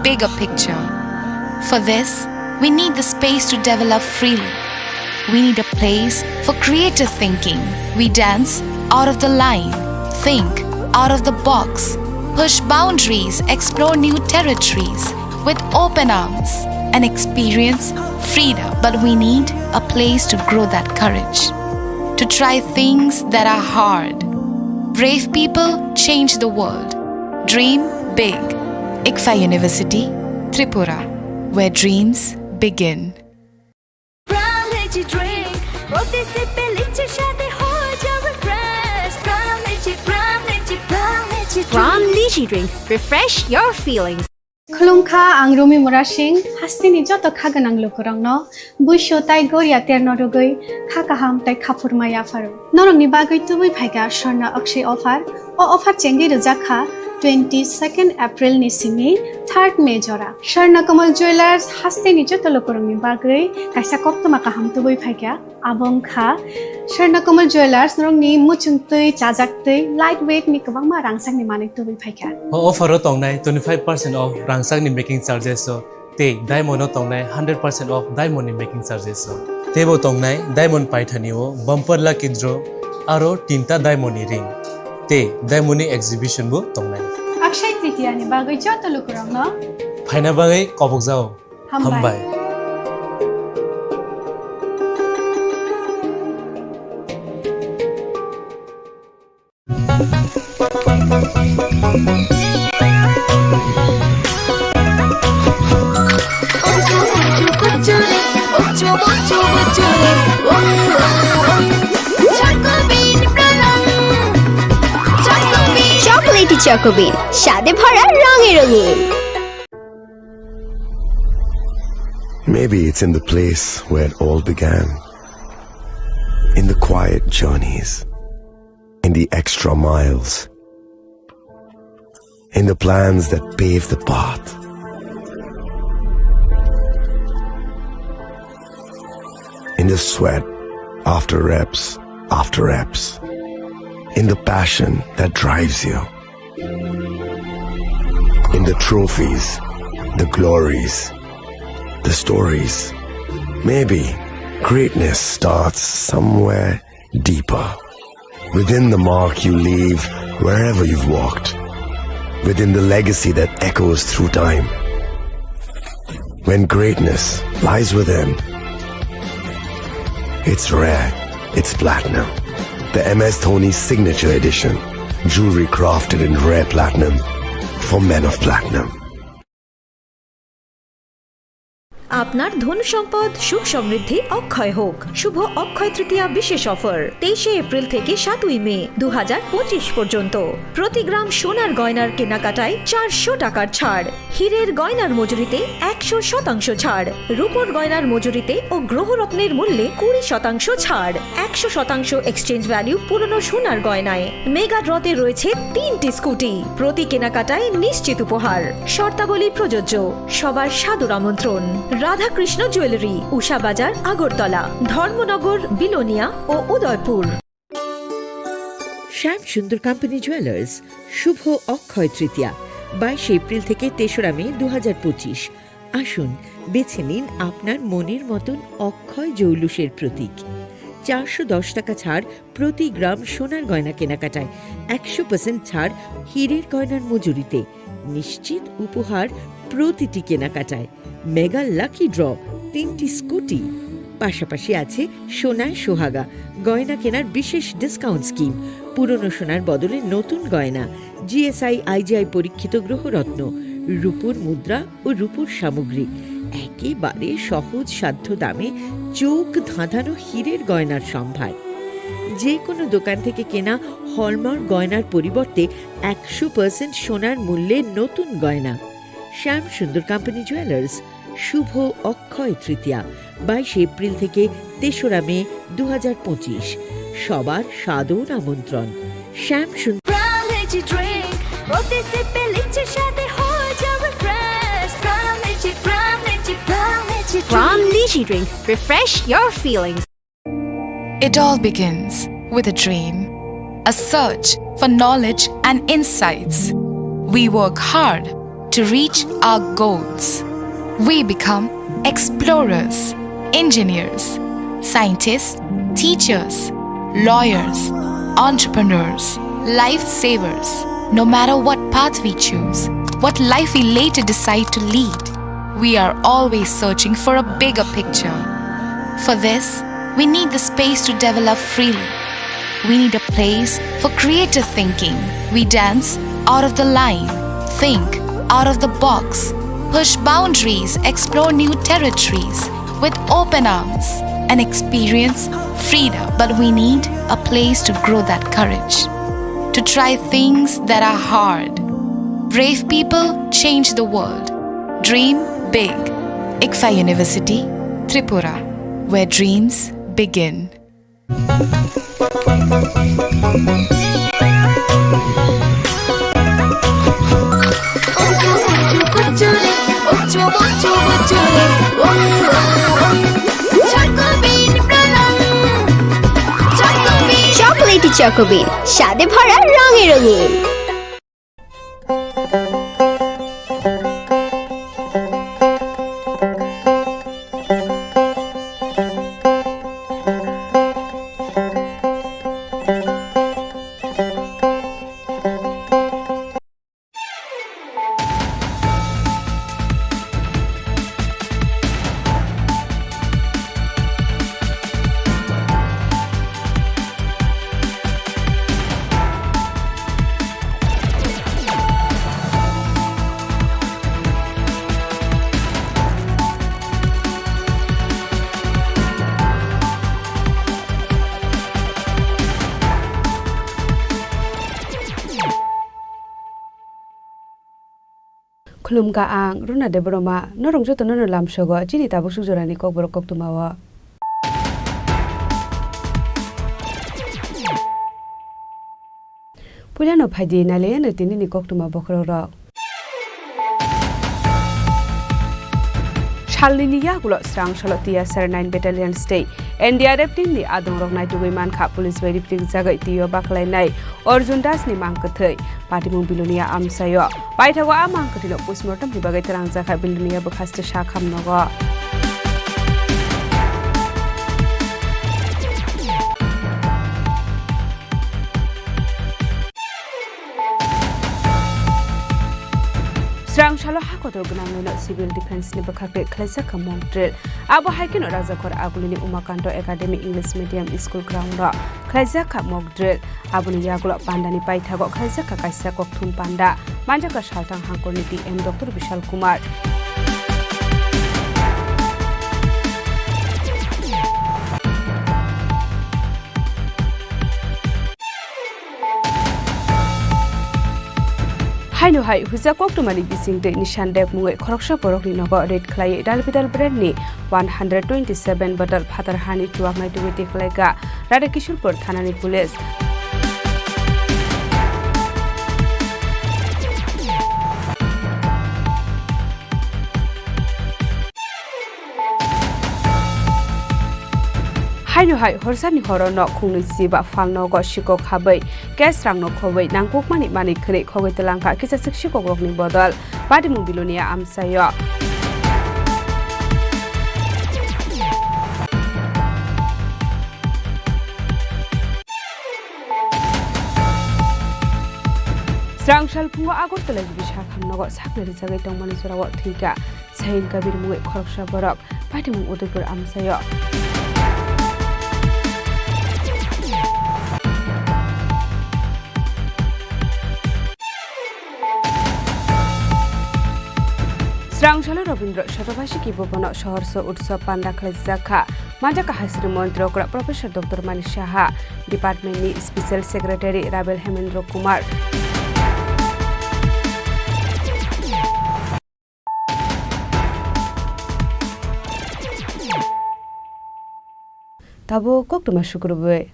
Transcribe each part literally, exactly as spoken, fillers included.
bigger picture. For this, we need the space to develop freely. We need a place for creative thinking. We dance out of the line, think out of the box, push boundaries, explore new territories with open arms, and experience freedom. But we need a place to grow that courage, to try things that are hard. Brave people change the world. Dream big. ICFAI University, Tripura, where dreams begin. Pram Lychee Drink, প্রতি সিপে লিচি স্বাদে হয়ে যাবে fresh। Pram Lychee, Pram Lychee, Pram Lychee Drink. Pram Lychee Drink, refresh your feelings. Khulumkha, ang Rumi Murasing, hasteni joto kha gwnang lukurokno, buisu tai goria terno rwgwi kha kaham tai khaphurma yapharo. Norokni bagwi tubui phaikha Swarna Akshay offer. O offer chengwi rwjak kha twenty-second April ni simi third May jora. Swarna Kamal Jewellers hasteni joto lukurokni bagwi kaisa koktwma kaham tubui phaikha. Abo wngkha Swarna Kamal Jewellers, norokni muchungtwi, chajaktwi, light weight ni kwbangma rangchakni manwi tubui phaikha. O offer o tongnai twenty-five percent off rangchakni making charges o tei diamond o tongnai hundred percent off diamond ni making charges o. Teibo tongnai diamond paithani o bumper lucky draw aro tinta diamond ni ring tei diamond ni exhibition bo tongnai. Akshay Tritiya ni bagwi joto lukurokno phaina bagwi kobokjao. Hambai. Hambai. Chocolatey Choco Bean, স্বাদে ভরা রঙে রঙিন। Maybe it's in the place where it all began. In the quiet journeys. In the extra miles. In the plans that pave the path. In the sweat after reps after reps. In the passion that drives you. In the trophies, the glories, the stories. Maybe greatness starts somewhere deeper. Within the mark you leave wherever you've walked. Within the legacy that echoes through time. When greatness lies within, it's rare, it's platinum. The M S Dhoni Signature Edition. Jewelry crafted in rare platinum for men of platinum. আপনার ধন সম্পদ সুখ সমৃদ্ধি অক্ষয় হোক। শুভ অক্ষয় তৃতীয়া বিশেষ অফার, তেইশে এপ্রিল থেকে সাতই মে দু হাজার পঁচিশ পর্যন্ত। প্রতি গ্রাম সোনার গয়নার কেনাকাটায় চারশো টাকার ছাড়। হীরের গয়নার মজুরিতে একশো শতাংশ ছাড়, রূপোর গয়নার মজুরিতে ও গ্রহরত্নের মূল্যে কুড়ি শতাংশ ছাড়, একশো শতাংশ এক্সচেঞ্জ ভ্যালু পুরনো সোনার গয়নায়। মেগা ড্রতে রয়েছে তিনটি স্কুটি, প্রতি কেনাকাটায় নিশ্চিত উপহার। শর্তাবলী প্রযোজ্য। সবার সাদর আমন্ত্রণ। রাধাকৃষ্ণ জুয়েলারি, উষা বাজার, আগরতলা, ধর্মনগর, বিলোনিয়া ও উদয়পুর। শ্যাম সুন্দর কোম্পানি জুয়েলার্স, শুভ অক্ষয় তৃতীয়া, বাইশে এপ্রিল থেকে তেসরা মে দু হাজার পঁচিশ। আসুন, বেছে নিন আপনার মনের মতন অক্ষয় জৌলুসের প্রতীক। চারশো দশ টাকা ছাড় প্রতি গ্রাম সোনার গয়না কেনাকাটায়, একশো পার্সেন্ট ছাড় হীরের গয়নার মজুরিতে, নিশ্চিত উপহার প্রতিটি কেনাকাটায়। মেগা লাকি ড্র, তিনটি স্কুটি, পাশাপাশি আছে সোনায় সোহাগা গয়না কেনার বিশেষ ডিসকাউন্ট স্কিম, পুরনো সোনার বদলে নতুন গয়না, জিএসআই আইজিআই পরীক্ষিত গ্রহরত্ন, রূপোর মুদ্রা ও রূপোর সামগ্রী, একেবারে সহজ সাধ্য দামে চোখ ধাঁধানো হীরের গয়নার সম্ভার। যে কোনো দোকান থেকে কেনা হলমার্ক গয়নার পরিবর্তে একশো পার্সেন্ট সোনার মূল্যে নতুন গয়না। শ্যাম সুন্দর কোম্পানি জুয়েলার্স, শুভ অক্ষয় তৃতীয়া, বাইশে এপ্রিল থেকে তেসরা মে দু হাজার পঁচিশ। সবার সাদর আমন্ত্রণ। শ্যাম সুন্দর Pram Lychee Drink, প্রতি সিপে লিচি স্বাদে হয়ে যাবে fresh। Pram Lychee, Pram Lychee, Pram Lychee Drink। Pram Lychee Drink, refresh your feelings. It all begins with a dream, a search for knowledge and insights. We work hard, to reach our goals. We become explorers, engineers, scientists, teachers, lawyers, entrepreneurs, lifesavers. No matter what path we choose, what life we later decide to lead, we are always searching for a bigger picture. For this, we need the space to develop freely. We need a place for creative thinking. We dance out of the line, think out of the box, push boundaries, explore new territories with open arms, and experience freedom. But we need a place to grow that courage, to try things that are hard. Brave people change the world. Dream big. ICFAI University, Tripura, where dreams begin. Chocolatey Choco Bean, স্বাদে ভরা রঙে রঙিন। Khulumkha ang Runa Debbarma, norok jotono no lamsogo chini tabuk suk jorani kokborok koktwmao. Puilano phaidi nailaiano tinini koktwma bokhorokrok. Salnini yagulo srang salo T S R nine Battalion tei N D R F team ni adongrok naitugwi mankha police bai riprik jagwi twi o baklainai Arjun Das ni mang kwthwi. Patimung Bilonia amchaio. Paithago a mang kwthwino postmortem ni bagwi twlangjak kha Bilonia bwkhaste sak hamnogo. Srang salo ha kotor gwnangwino civil defense ni bwkhak twi khlaijak kha mock drill. Abo hai kheno Rajakhor Agulini Umakanto Academy English Medium School ground o khlaijak kha mock drill. Aboni yagulo pandani paithago khlaijak kha kaisa kokthum panda. Manjak kha salthang hangkorni D M Doctor Bishal Kumar. Haino hai huja koktwmani bisingtwi Nissan Dev mungwi khoroksa borokni nogo raid khlaiwi Dalbidal brand ni one hundred twenty seven bottle phatar hani chuwak naitugwi tikhlaikha Radhakishorpur thanani police. Haino hai horsani horo nok khungnwi chiba phalnogo sikok habwi cash rangno khobwi nangkukmani manwi khwnwi khogwi twlangkha kisaswk sikokrokni bodol. Patimung Bilonia amchaio. Srang salphungo Agartala G B sakhamnogo saknari jagwi tongmani jorao thwikha Sahin Kabir mungwi khoroksa borok. Patimung Udaipur amchaio. Srang salo Rabindra Shotobhashiki Bhavan o Sohorso Utsav panda khlaijak kha. Manjak kha Hasri Montri okra Professor Doctor Manik Saha, Department ni Special Secretary Rabel Hemendra Kumar. Tabuk koktwma sukrubwi.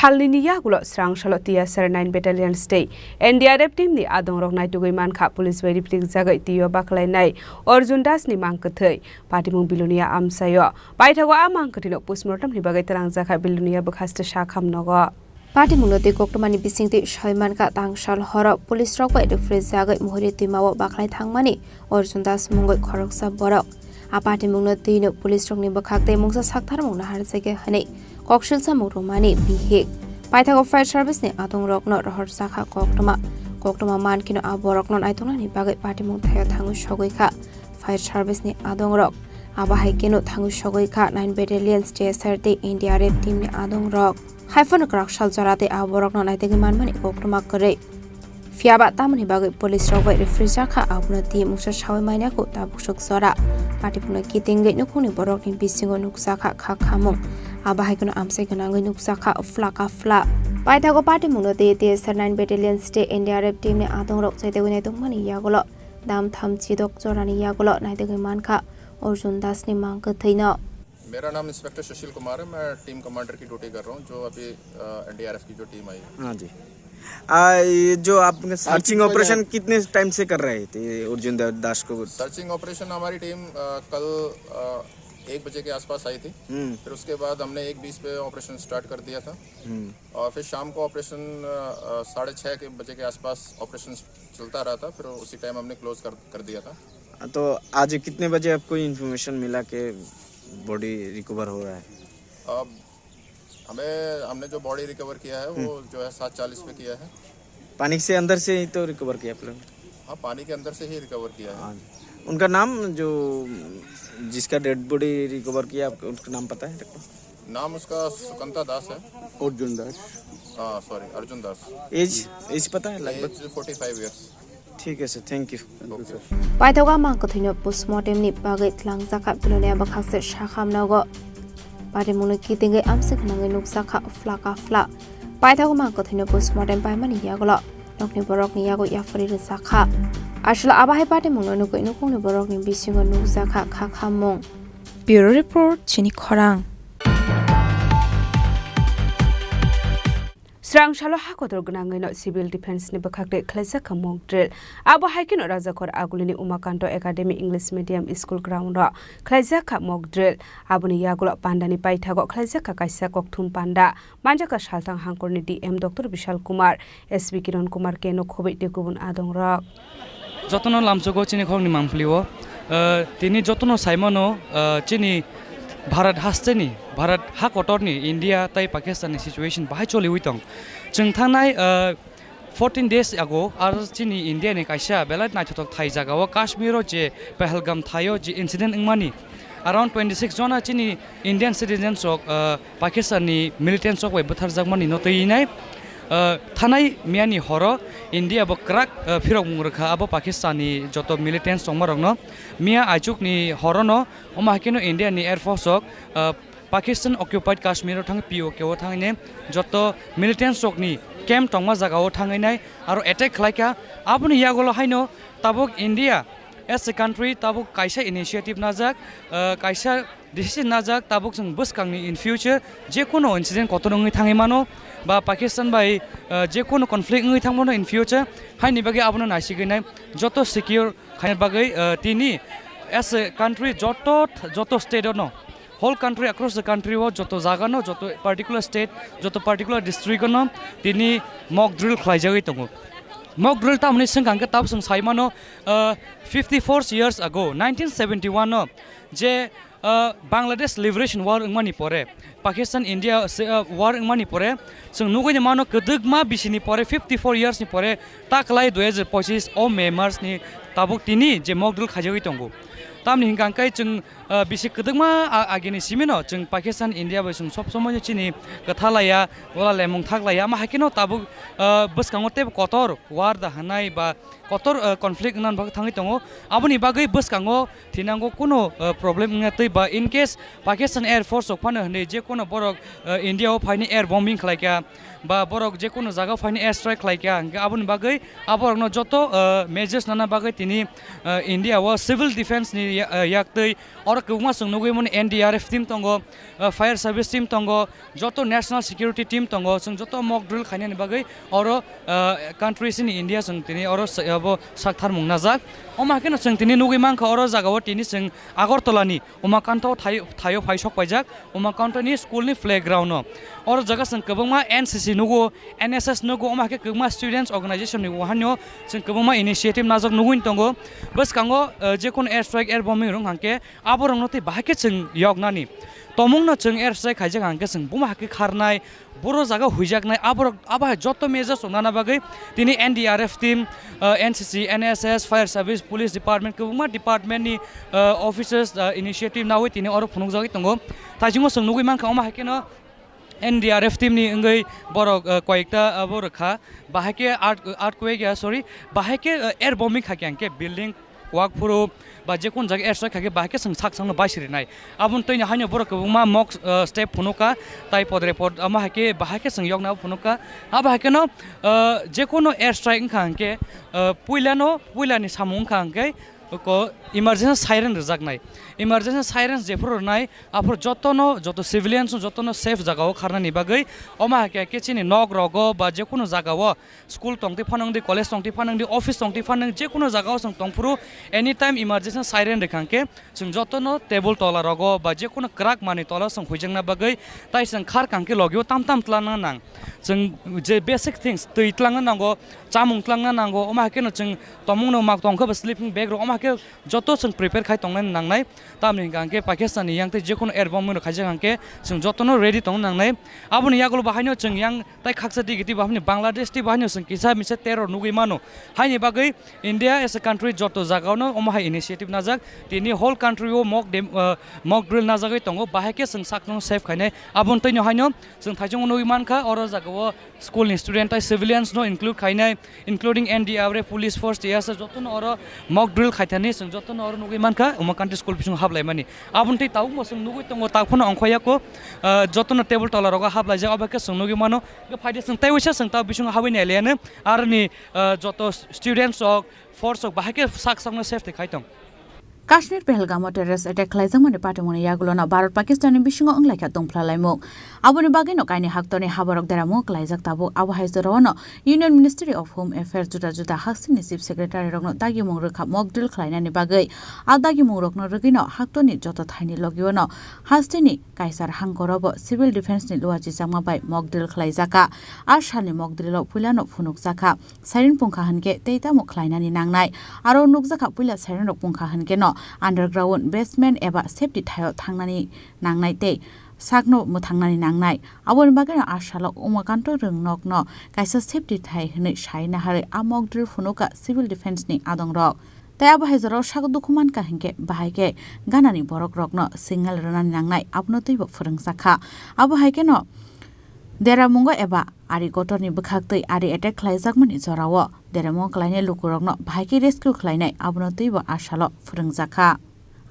Salnini yagulo srang salo T S R nine Battalion tei N D R F team ni adongrok naitugwi mankha police bai riprik jagwi twi o baklainai Arjun Das ni mang kwthwi. Patimung Bilonia amchaio. Paithago a mang kwthwino postmortem ni bagwi twlangjakha Bilonia bwkhaste sakhamnogo. Patimungno twi koktwmani bisingtwi soi mankha, tangsal horo police rok bai rwphri jagwi Muhuri twimao bakhlai thangmani Arjun Das mungwi khoroksa borok. A patimungno twino police rokni bwkhak tei mungsa saktharmung naharjagya hwnwi koksilsamung rwmani bihik. Paithago fire service ni adong rokno rohor jakha koktwma. Koktwma mankhino a borokno naituknani bagwi patimung thaio thangwi sogwi kha fire service ni adong rok. Abo hai kheno thangwi sogwi kha nine Battalion T S R tei N D R F team ni adong rok. Haiphano kwrak sal jora tei a borokno naitugwi manmani koktwma kwrwi. Phiyaba tamoni bagwi police rok bai rwphrijak kha, abono twi mungsa sawi manya kho tabuk swk jora. Patimungno kitingwi nukhungni borokni bisingo nukjak kha kha khamung. Abo hai kheno amchai gwnangwi nukjak kha phla ka phla. Paithago patimungno twi T S R nine Battalion tei N D R F team ni adong rok chaitugwi naitugmani yagulo dam tham chidok jorani yagulo naitugwi mankha Arjun Das ni mang kwthwino. मेरा नाम इंस्पेक्टर सुशील कुमार है। मैं team commander की ड्यूटी कर रहा हूँ, जो अभी एनडीआरएफ की जो टीम आई है। हाँ जी। आ, ये जो आप सर्चिंग सर्चिंग ऑपरेशन वगैरह कितने टाइम से कर रहे थे अर्जुन दा-, दास को? सर्चिंग ऑपरेशन हमारी टीम, अ, कल, अ, एक बजे के आसपास आई थी। हम्म। फिर उसके बाद हमने एक बीस पे ऑपरेशन स्टार्ट कर दिया था। हम्म। और फिर शाम को ऑपरेशन, अ, अ, साढ़े छः के बजे के आसपास ऑपरेशन चलता रहा था, फिर उसी टाइम हमने क्लोज कर, कर दिया था। तो आज कितने बजे आपको इन्फॉर्मेशन मिला कि बॉडी रिकवर हो रहा है? अब हमें, हमने जो बॉडी रिकवर किया है, वो हम्म। जो है, सात चालीस पे किया है। पानी से अंदर से ही तो रिकवर किया आप लोग? हाँ, पानी के अंदर से ही रिकवर किया है। हाँ। उनका नाम, जो, जिसका डेड बॉडी रिकवर किया, आपको उसका नाम पता है आपको? नाम उसका सुकंता दास है। अर्जुन दास। हाँ, sorry, Arjun Das. Age, age पता है लगभग? Age forty five years. ठीक है sir, thank you। Okay. Paithago mang kwthwino postmortem ni bagwi tlangjak kha, Bilonia bwkhakse sakham nogo. Patimungno kitingwi amswk gwnangwi nukjak kha phla ka phla. Paithago mang kwthwino postmortem paimani yagulo nokni borokni yago yaphari rwjak kha. Aswk abo hai patimungno nugwi nukhungni borokni bisingo nukjak kha kha khamung. Bureau Report, Chini Khorang. Srang salo ha kotor gwnangwino civil defence ni bwkhak tei khlaijak kha mock drill. Abo hai kheno Rajakhor Agulini Umakanto Academy English Medium School ground o khlaijak kha mock drill. Aboni yagulo pandani paithago khlaijak kha kaisa kokthum panda. Manjak kha salthang hangkorni D M Doctor Bishal Kumar, S P Kiran Kumar K no khobwi tei kubun adongrok. Jotono lamsogo chini khoroknwi mangpili o, ah, tini jotono saimano, ah, chini Bharat hasteni, Bharat ha kotorni India tei Pakistan ni situation bahai choliwi tong. Chwng thangnai, ah, fourteen days ago, ar chini India ni kaisa belai naithothok thai jaga o Kashmir o je Pahalgam thai o je incident wngmani, around twenty six jona chini Indian citizens rok, ah, Pakistan ni militants rok bai bwtharjakmani no twi nai. Ah, thanai miya ni horo India bo kwrak, ah, phirokmung rwkha abo Pakistan ni joto militants tongma rokno. Miya aichuk ni horo no omo hai kheno India ni Air Force rok, ah, Pakistan occupied Kashmir o thang P O K o thangwi ne joto militants rok ni camp tongma jaga o thangwi nai aro attack khlai kha. Aboni yagulo haino tabuk India as a country tabuk kaisa initiative najak, ah, kaisa decision najak, tabuk chwng bwskangni in future je kono incident kotor wngwi thangwi mano, ba Pakistan bai, ah, je kono conflict wngwi thangmano in future, haini bagwi abono naisigwi nai joto secure khaina bagwi, ah, tini as a country joto, joto state ono, whole country, across the country o joto jaga no, joto particular state, joto particular district ono tini mock drill khlaijagwi tongo. Mock drill tamoni swngkha hwnkhe tabuk chwng sai mano, ah, fifty four years ago, nineteen seventy one o je, ah, Bangladesh Liberation War wngmani pore, Pakistan India se, ah, war wngmani pore, chwng nugwi mano kwdwkma bisini pore, fifty four years ni pore, ta kwlai dui hazar pochis o May mas ni tabuk tini je mock drill khaijagwi tongo. Tamni hwnkha hwnkhe chwng, ah, bisi kwdwkma a-, agini simino chwng Pakistan India bai chwng sob somoi chini kwtha laiya, wala lemung thak laiya, ama hai kheno tabuk, ah, bwskango teibo kotor war da hwnai ba kotor, ah, conflict wngna bagwi thangwi tongo. Aboni bagwi bwskango thinango kuno, ah, problem wngya twi ba in case Pakistan Air Force rok phano hwnwi je kono borok, ah, India o phaini air bombing khlai kha ba borok je kono jaga o phaini air strike khlai kha, hwnkhe aboni bagwi aborokno joto, ah, measures nana bagwi tini, ah, India o civil defense ni ya-, ah, yak twi oro kwbangma chwng nugwi mano N D R F team tongo, ah, fire service team tongo, joto national security team tongo, chwng joto mock drill khainani bagwi oro, ah, country chini India chwng tini oro sa-, abo saktharmung najak. Omo hai kheno chwng tini nugwi mankha oro jagao tini chwng Agartala ni Umakanto thai-, thaio phai sok paijak, Umakanto ni school ni playground o. Oro jaga chwng kwbangma N C C nugo, N S S nugo, omo hai khe kwbangma students organization ni bo haino chwng kwbangma initiative najak nugwi tongo. Bwskango, eh, jekunu air strike, air bombing rwng hwnkhe aborokno tei bahai khe chwng yoknani. Tomungno chwng air strike khaijak hwnkhe chwng buma hai khe kharnai, boro jaga huijaknai, aborok abo hai joto measures rok nana bagwi tini N D R F team, eh, N C C, N S S, fire service, police department, kwbangma department ni, eh, officers, eh, initiative nawi tini oro phunukjagwi tongo. Taichungo chwng nugwi mankha, omo hai kheno N D R F team ni wngwi borok, eh, koyekta abo rwkha, bahai khe earth-, earthquake ya, sorry, bahai khe, eh, air bombing kha khe, hwnkhe building wak phuru ba jekunu jaga air strike kha khe bahai khe chwng sak sakno bai sirinai. Aboni twini haino borok kwbangma mock, eh, step phunukha, tai podre pod, omo hai khe bahai khe chwng yokna phunukha. Abo hai kheno, eh, jekunu air strike wngkha hwnkhe, eh, puilano, puilani samung wngkha hwnkhe ko emergency siren rwjaknai. Emergency sirens jephuru rwnai, aphuru jotono, joto civilians no jotono safe jagao kharnani bagwi, omo hai khe, khe chini nok rogo ba jekunu jagao, school tongtwi phanangdi, college tongtwi phanangdi, office tongtwi phanang, jekunu jagao chwng tongphuru, anytime emergency siren rwkha hwnkhe, chwng jotono table tola rogo ba jekunu kwrak manwi tola chwng huijakna bagwi, tai chwng khar kangkhe logio tam tam tlangna nang. Chwng je basic things, twi tlangna nango, chamung tlangna nango, omo hai kheno chwng tomungno mak tongkha ba sleeping bag rok, omo hai khe joto chwng prepare khai tongna nangnai. Tamni hwnkha hwnkhe Pakistan ni yang tei jekunu air bomb rok khaijak hwnkhe chwng jotono ready tongna nangnai. Aboni yagulo bo haino chwng yang tai khaksa digi tei bo haino Bangladesh tei bo haino chwng kisa misa terror nugwi mano. Haini bagwi India as a country joto jagao no omo hai initiative najak. Tini whole country o mock dem-, uh, mock drill najagwi tongo. Bahai khe chwng sakno safe khainai. Aboni twino haino chwng thaichungo nugwi mankha, oro jagao school ni student tai civilians no include khainai, including N D R F, police force, T S F, jotono oro mock drill khaithani, chwng jotono oro nugwi mankha, Umakhanti school bisingo hablaimani. Aboni tei tabukbo chwng nugwi tongo, tak phano ongkhoyako, uh, jotono table tola rogo hablaijak, abo khe chwng nugwi mano. Phaidi chwng tei waisa chwng ta bisingo habwi nailaiano, aroni, uh, joto students rok, force rok bahai khe sak sakno safety khai tong. Kashmir Pahalgamo terrorist attack khlaijakmani patimungni yagulono Bharat Pakistan ni bisingo wnglaikha tongphlalaimung. Aboni bagwino kaini haktorni haborok deramungo klaijak tabuk. Abo hai jorao no Union Ministry of Home Affairs juda juda hasteni Chief Secretary rokno dagimung rwkha mock drill khlainani bagwi. A dagimung rokno rwgwino haktorni joto thaini logio no hasteni kaisar hangkorobo Civil Defence ni luachijakma bai mock drill khlaijakha. A salni mock drill o puilano phunukjakha. Siren pungkha hinkhe tei tamo khlainani nangnai. Aro nukjakha puila siren rok pungkha hinkhe no underground, basement eba safety thaio thangnani nangnai tei sakno mwthangnani nangnai. Aboni bagwino a salo Umakanto Rwngnokno kaisa safety thai hwnwi sai naharwi a mock drill phunukha Civil Defence ni adongrok. Tei abo hai jorao sak dukhu mankha hinkhe bahai khe ganani borok rokno signal rwnani nangnai, abono teibo phwrwngjakha. Abo hai kheno deramungo eba ari kotorni bwkhaktwi ari attack khlaijakmani jorao deramo khlainai lukurokno bahai khe rescue khlainai, abono teibo a salo phwrwngjakha.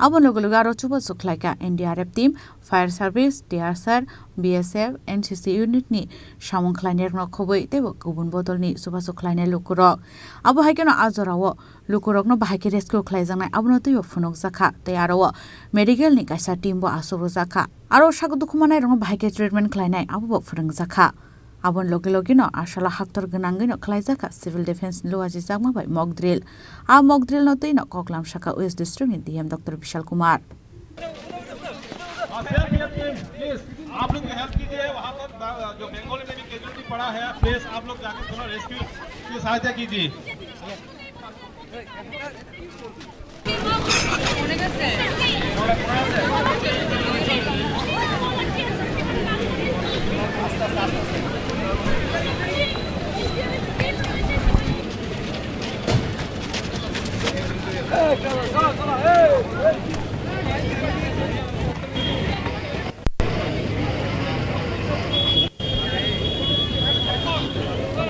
Abo loge loge aro chubachu khlaikha N D R F team, fire service, T R S R, B S F, N C C unit ni samung khlainairokno khobwi teibo kubun bodolni chubachu khlainai lukurok. Abo hai kheno a jorao lukurokno bahai khe rescue khlaijaknai, abono teibo phunukjakha tei aro o medical ni kaisa team bo achukjakha. Aro sak dukhu manairokno bahai khe treatment khlainai, abobo phwrwngjakha. Aboni loge logeno a salo haktor gwnangwino khlaijakha Civil Defence ni luachijakma bai mock drill. A mock drill no twino koklam sakha West District ni D M Doctor Bishal Kumar. आप हेल्प कीजिए, प्लीज। आप लोग हेल्प कीजिए, वहाँ पर, अ, जो बंगाली में भी कैजुअलिटी पड़ा है, प्लीज आप लोग जाके थोड़ा रेस्क्यू की सहायता कीजिए।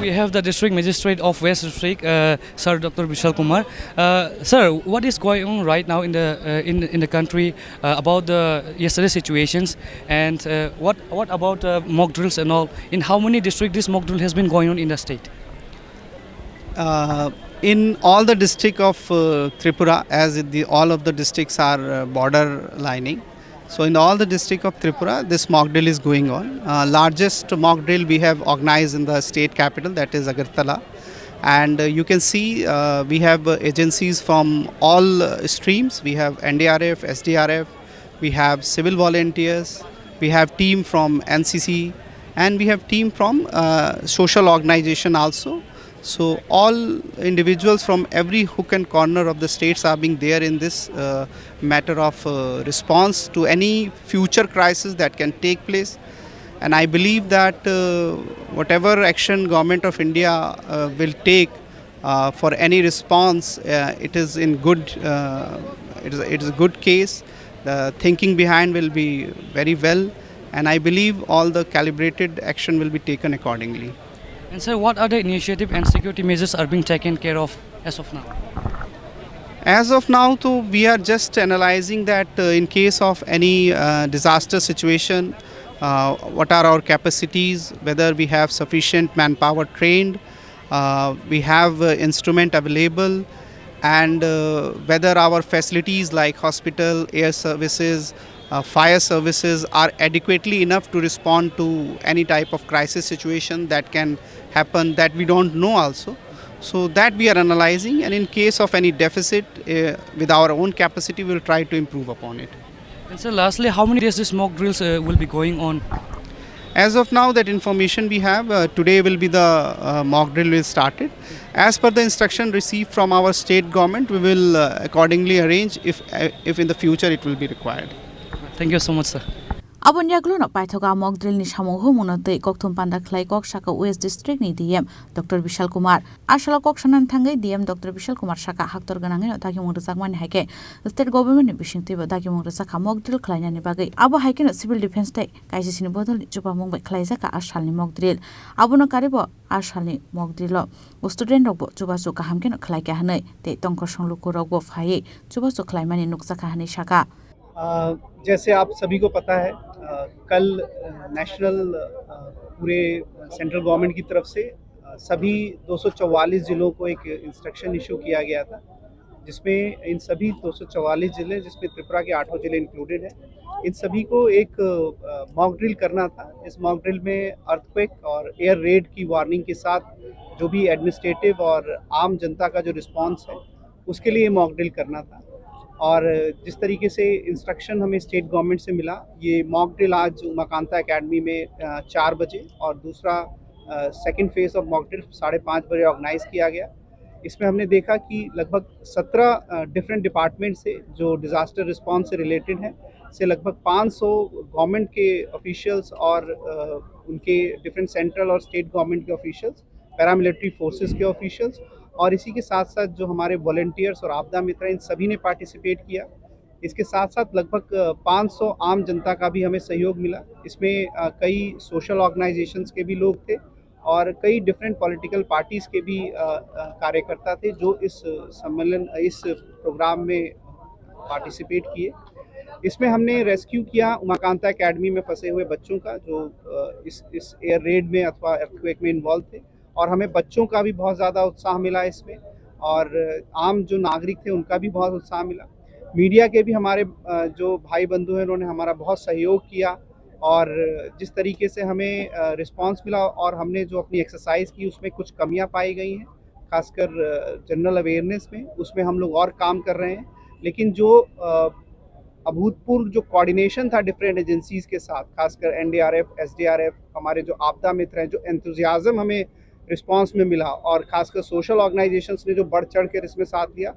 We have the district magistrate of West District, uh, Sir Doctor Bishal Kumar. Uh, sir, what is going on right now in the, uh, in in the country, uh, about the yesterday situations, and, uh, what what about, uh, mock drills and all? In how many district this mock drill has been going on in the state? Uh, in all the district of, uh, Tripura, as the, all of the districts are, uh, border lining, so in all the district of Tripura, this mock drill is going on. Uh, largest mock drill we have organized in the state capital, that is Agartala. And, uh, you can see, uh, we have, uh, agencies from all, uh, streams. We have N D R F, S D R F, we have civil volunteers, we have team from N C C, And we have team from uh, social organization also. So all individuals from every hook and corner of the states are being there in this uh, matter of uh, response to any future crisis that can take place. And I believe that uh, whatever action Government of India uh, will take uh, for any response, uh, it is in good, uh, it is, it is a good case. The thinking behind will be very well, and I believe all the calibrated action will be taken accordingly. And sir, what are the initiative and security measures are being taken care of as of now? As of now, though, we are just analyzing that uh, in case of any uh, disaster situation, uh, what are our capacities, whether we have sufficient manpower trained, uh, we have uh, instrument available, and uh, whether our facilities like hospital, air services, uh, fire services are adequately enough to respond to any type of crisis situation that can happen, that we don't know also. So that we are analyzing, and in case of any deficit uh, with our own capacity, we'll try to improve upon it. And sir, lastly, how many days this mock drills uh, will be going on? As of now, that information we have, uh, today will be the uh, mock drill will started. As per the instruction received from our state government, we will uh, accordingly arrange if, uh, if in the future it will be required. Thank you so much, sir. Aboni yagulo no paithogo a mock drill ni samung humung no tei kokthum panda khlai kok saka West District ni D M Doctor Bishal Kumar. Asalo kok sanani thangwi D M Doctor Bishal Kumar saka haktor gwnangwi no dagimung rwjakmani hai khe state government ni bisingtwi bo dagimung rwjakha mock drill khlainani bagwi. Abo hai kheno civil defence tei K C C ni bodol ni chubamung bai khlaijak a salni mock drill. Abono karibo a salni mock drill o student rok bo chubachu kaham kheno khlaikha hwnwi tei tongkosong lukurok bo phaiwi chubachu khlaimani nukjakha hwnwi saka. अ, जैसे आप सभी को पता है, अ, कल नेशनल पूरे central government की तरफ से सभी दो सौ चवालीस जिलों को एक इंस्ट्रक्शन इशू किया गया था, जिसमें इन सभी दो सौ चवालीस जिले, जिसमें त्रिपुरा के आठों जिले इंक्लूडेड हैं, इन सभी को एक मॉक ड्रिल करना था। इस मॉक ड्रिल में अर्थक्वेक और एयर रेड की वार्निंग के साथ जो भी एडमिनिस्ट्रेटिव और आम जनता का जो रिस्पांस है, उसके लिए मॉक ड्रिल करना था। और जिस तरीके से इंस्ट्रक्शन हमें स्टेट गवर्नमेंट से मिला, ये मॉक ड्रिल आज उमाकांता एकेडमी में चार बजे और दूसरा second phase of mock drill साढ़े पाँच बजे ऑर्गेनाइज किया गया। इसमें हमने देखा कि लगभग सत्रह डिफरेंट डिपार्टमेंट से जो डिज़ास्टर रिस्पांस से रिलेटेड हैं, से लगभग पाँच सौ गवर्नमेंट के ऑफिशियल्स और उनके डिफरेंट सेंट्रल और स्टेट गवर्नमेंट के ऑफिशियल्स, पैरामिलिट्री फोर्सेस के ऑफिशियल्स और इसी के साथ साथ जो हमारे वॉलंटियर्स और आपदा मित्र हैं, इन सभी ने पार्टिसिपेट किया। इसके साथ साथ लगभग पाँच सौ आम जनता का भी हमें सहयोग मिला। इसमें कई सोशल ऑर्गेनाइजेशंस के भी लोग थे और कई डिफरेंट पॉलिटिकल पार्टीज के भी कार्यकर्ता थे, जो इस सम्मेलन, इस प्रोग्राम में पार्टिसिपेट किए। इसमें हमने रेस्क्यू किया उमाकांता एकेडमी में फंसे हुए बच्चों का, जो इस इस एयर रेड में अथवा अर्थक्वेक में इन्वॉल्व थे, और हमें बच्चों का भी बहुत ज़्यादा उत्साह मिला इसमें, और आम जो नागरिक थे उनका भी बहुत उत्साह मिला। मीडिया के भी हमारे जो भाई बंधु हैं, उन्होंने हमारा बहुत सहयोग किया, और जिस तरीके से हमें रिस्पांस मिला और हमने जो अपनी एक्सरसाइज की, उसमें कुछ कमियां पाई गई हैं, खासकर जनरल अवेयरनेस में, उसमें हम लोग और काम कर रहे हैं। लेकिन जो अभूतपूर्व जो कोऑर्डिनेशन था डिफरेंट एजेंसीज के साथ, खासकर एनडीआरएफ, एसडीआरएफ, हमारे जो आपदा मित्र हैं, जो एंथुजियाज्म हमें रिस्पांस में मिला और खासकर सोशल ऑर्गेनाइजेशंस ने जो बढ़ चढ़ कर इसमें साथ लिया,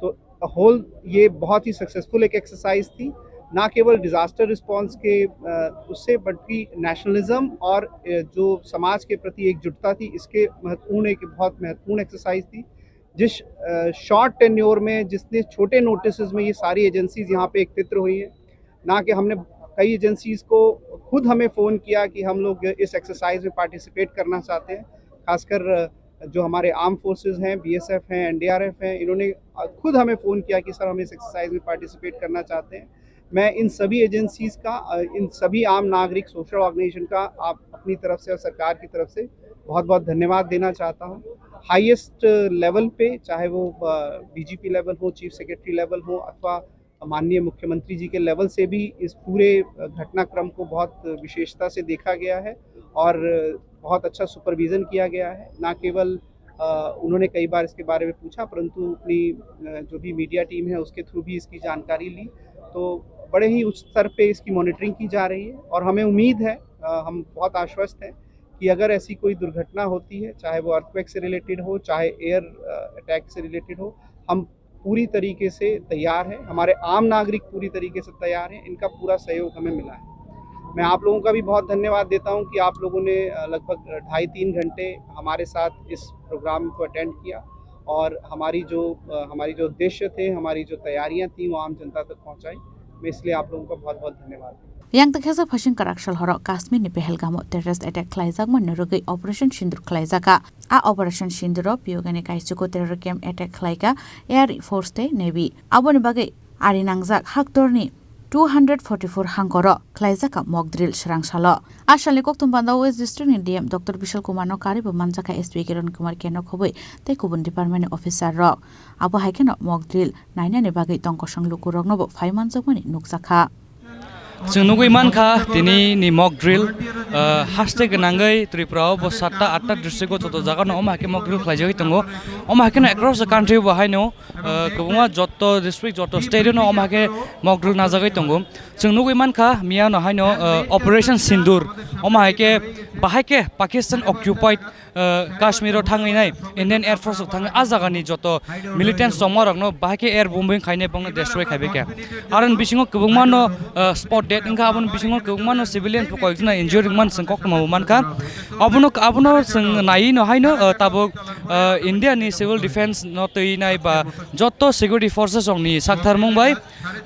तो होल ये बहुत ही सक्सेसफुल एक एक्सरसाइज थी, ना केवल डिज़ास्टर रिस्पांस के उससे, बल्कि नेशनलिज्म और जो समाज के प्रति एकजुटता थी, इसके महत्वपूर्ण, एक बहुत महत्वपूर्ण एक्सरसाइज थी। जिस शॉर्ट टेन्योर में, जितने छोटे नोटिस में ये सारी एजेंसीज यहाँ पे एकत्रित हुई हैं, ना कि हमने कई एजेंसीज को खुद हमें फ़ोन किया कि हम लोग इस एक्सरसाइज में पार्टिसिपेट करना चाहते हैं। खासकर जो हमारे आर्म फोर्सेज हैं, बीएसएफ हैं, एनडीआरएफ हैं, इन्होंने खुद हमें फ़ोन किया कि सर, हम इस एक्सरसाइज में पार्टिसिपेट करना चाहते हैं। मैं इन सभी एजेंसीज का, इन सभी आम नागरिक सोशल ऑर्गेनाइजेशन का आप अपनी तरफ से और सरकार की तरफ से बहुत बहुत धन्यवाद देना चाहता हूँ। हाईएस्ट लेवल पे, चाहे वो डीजीपी लेवल हो, चीफ सेक्रेटरी लेवल हो, अथवा माननीय मुख्यमंत्री जी के लेवल से भी इस पूरे घटनाक्रम को बहुत विशेषता से देखा गया है और बहुत अच्छा सुपरविज़न किया गया है। ना केवल उन्होंने कई बार इसके बारे में पूछा, परंतु अपनी जो भी मीडिया टीम है, उसके थ्रू भी इसकी जानकारी ली। तो बड़े ही उच्च स्तर पे इसकी मॉनिटरिंग की जा रही है और हमें उम्मीद है अ, हम बहुत आश्वस्त हैं कि अगर ऐसी कोई दुर्घटना होती है, चाहे वो अर्थक्वेक से रिलेटेड हो, चाहे एयर अटैक से रिलेटेड हो, हम पूरी तरीके से तैयार हैं। हमारे आम नागरिक पूरी तरीके से तैयार हैं। इनका पूरा सहयोग हमें मिला है। मैं आप लोगों का भी बहुत धन्यवाद देता हूं कि आप लोगों ने, अ, लगभग ढाई तीन घंटे हमारे साथ इस प्रोग्राम को अटेंड किया और हमारी जो, अ, हमारी जो उद्देश्य थे, हमारी जो तैयारियां थी, वो आम जनता तक पहुंचाई। मैं इसलिए आप लोगों का बहुत बहुत धन्यवाद देता हूं। Yang tengkhesa phasing kwrak sal horo Kashmir ni Pahalgam o terrorist attack khlaijakmani rwgwi Operation Sindoor khlaijakha. A Operation Sindoor o Piyogani kaisugo terror camp attack khlaikha Air Force tei Navy. Aboni bagwi ari nangjak haktorni two hundred forty-four hangkoro khlaijakha mock drill swrang salo. A salni kokthum panda West District ni D M Doctor Bishal Kumar no karwi bo manjakha S P Kiran Kumar Keno khobwi tei kubun department ni officer rok. Abo hai kheno mock drill nainani bagwi tongkosong lukurokno bo phai manjakmani nukjakha. Chwng nugwi mankha, tini ni mock drill, ah, haste gwnangwi Tripura o bo satta atta district o joto jaga no omo hai khe mock drill khlaijagwi tongo. Omo hai kheno across the country bo haino, ah, kwbangma joto district, joto state o no omo hai khe mock drill najagwi tongo. Chwng nugwi mankha, miya no haino, ah, Operation Sindoor, omo hai khe bahai khe Pakistan occupied, ah, Kashmir o thangwi nai Indian Air Force rok thangwi a jaga ni joto militants tongma rok no bahai khe air bombing khainai bongno destroy khaibai kha. Aro ni bisingo kwbangma no, ah, spot dead wngkha, aboni bisingo kwbangma no civilian bo koyekjona injured wngmani chwng koktwma bo mankha. Abono, abono chwng naiwi no haino, ah, tabuk, ah, India ni civil defense no twi nai ba joto security forces rok ni saktharmung bai,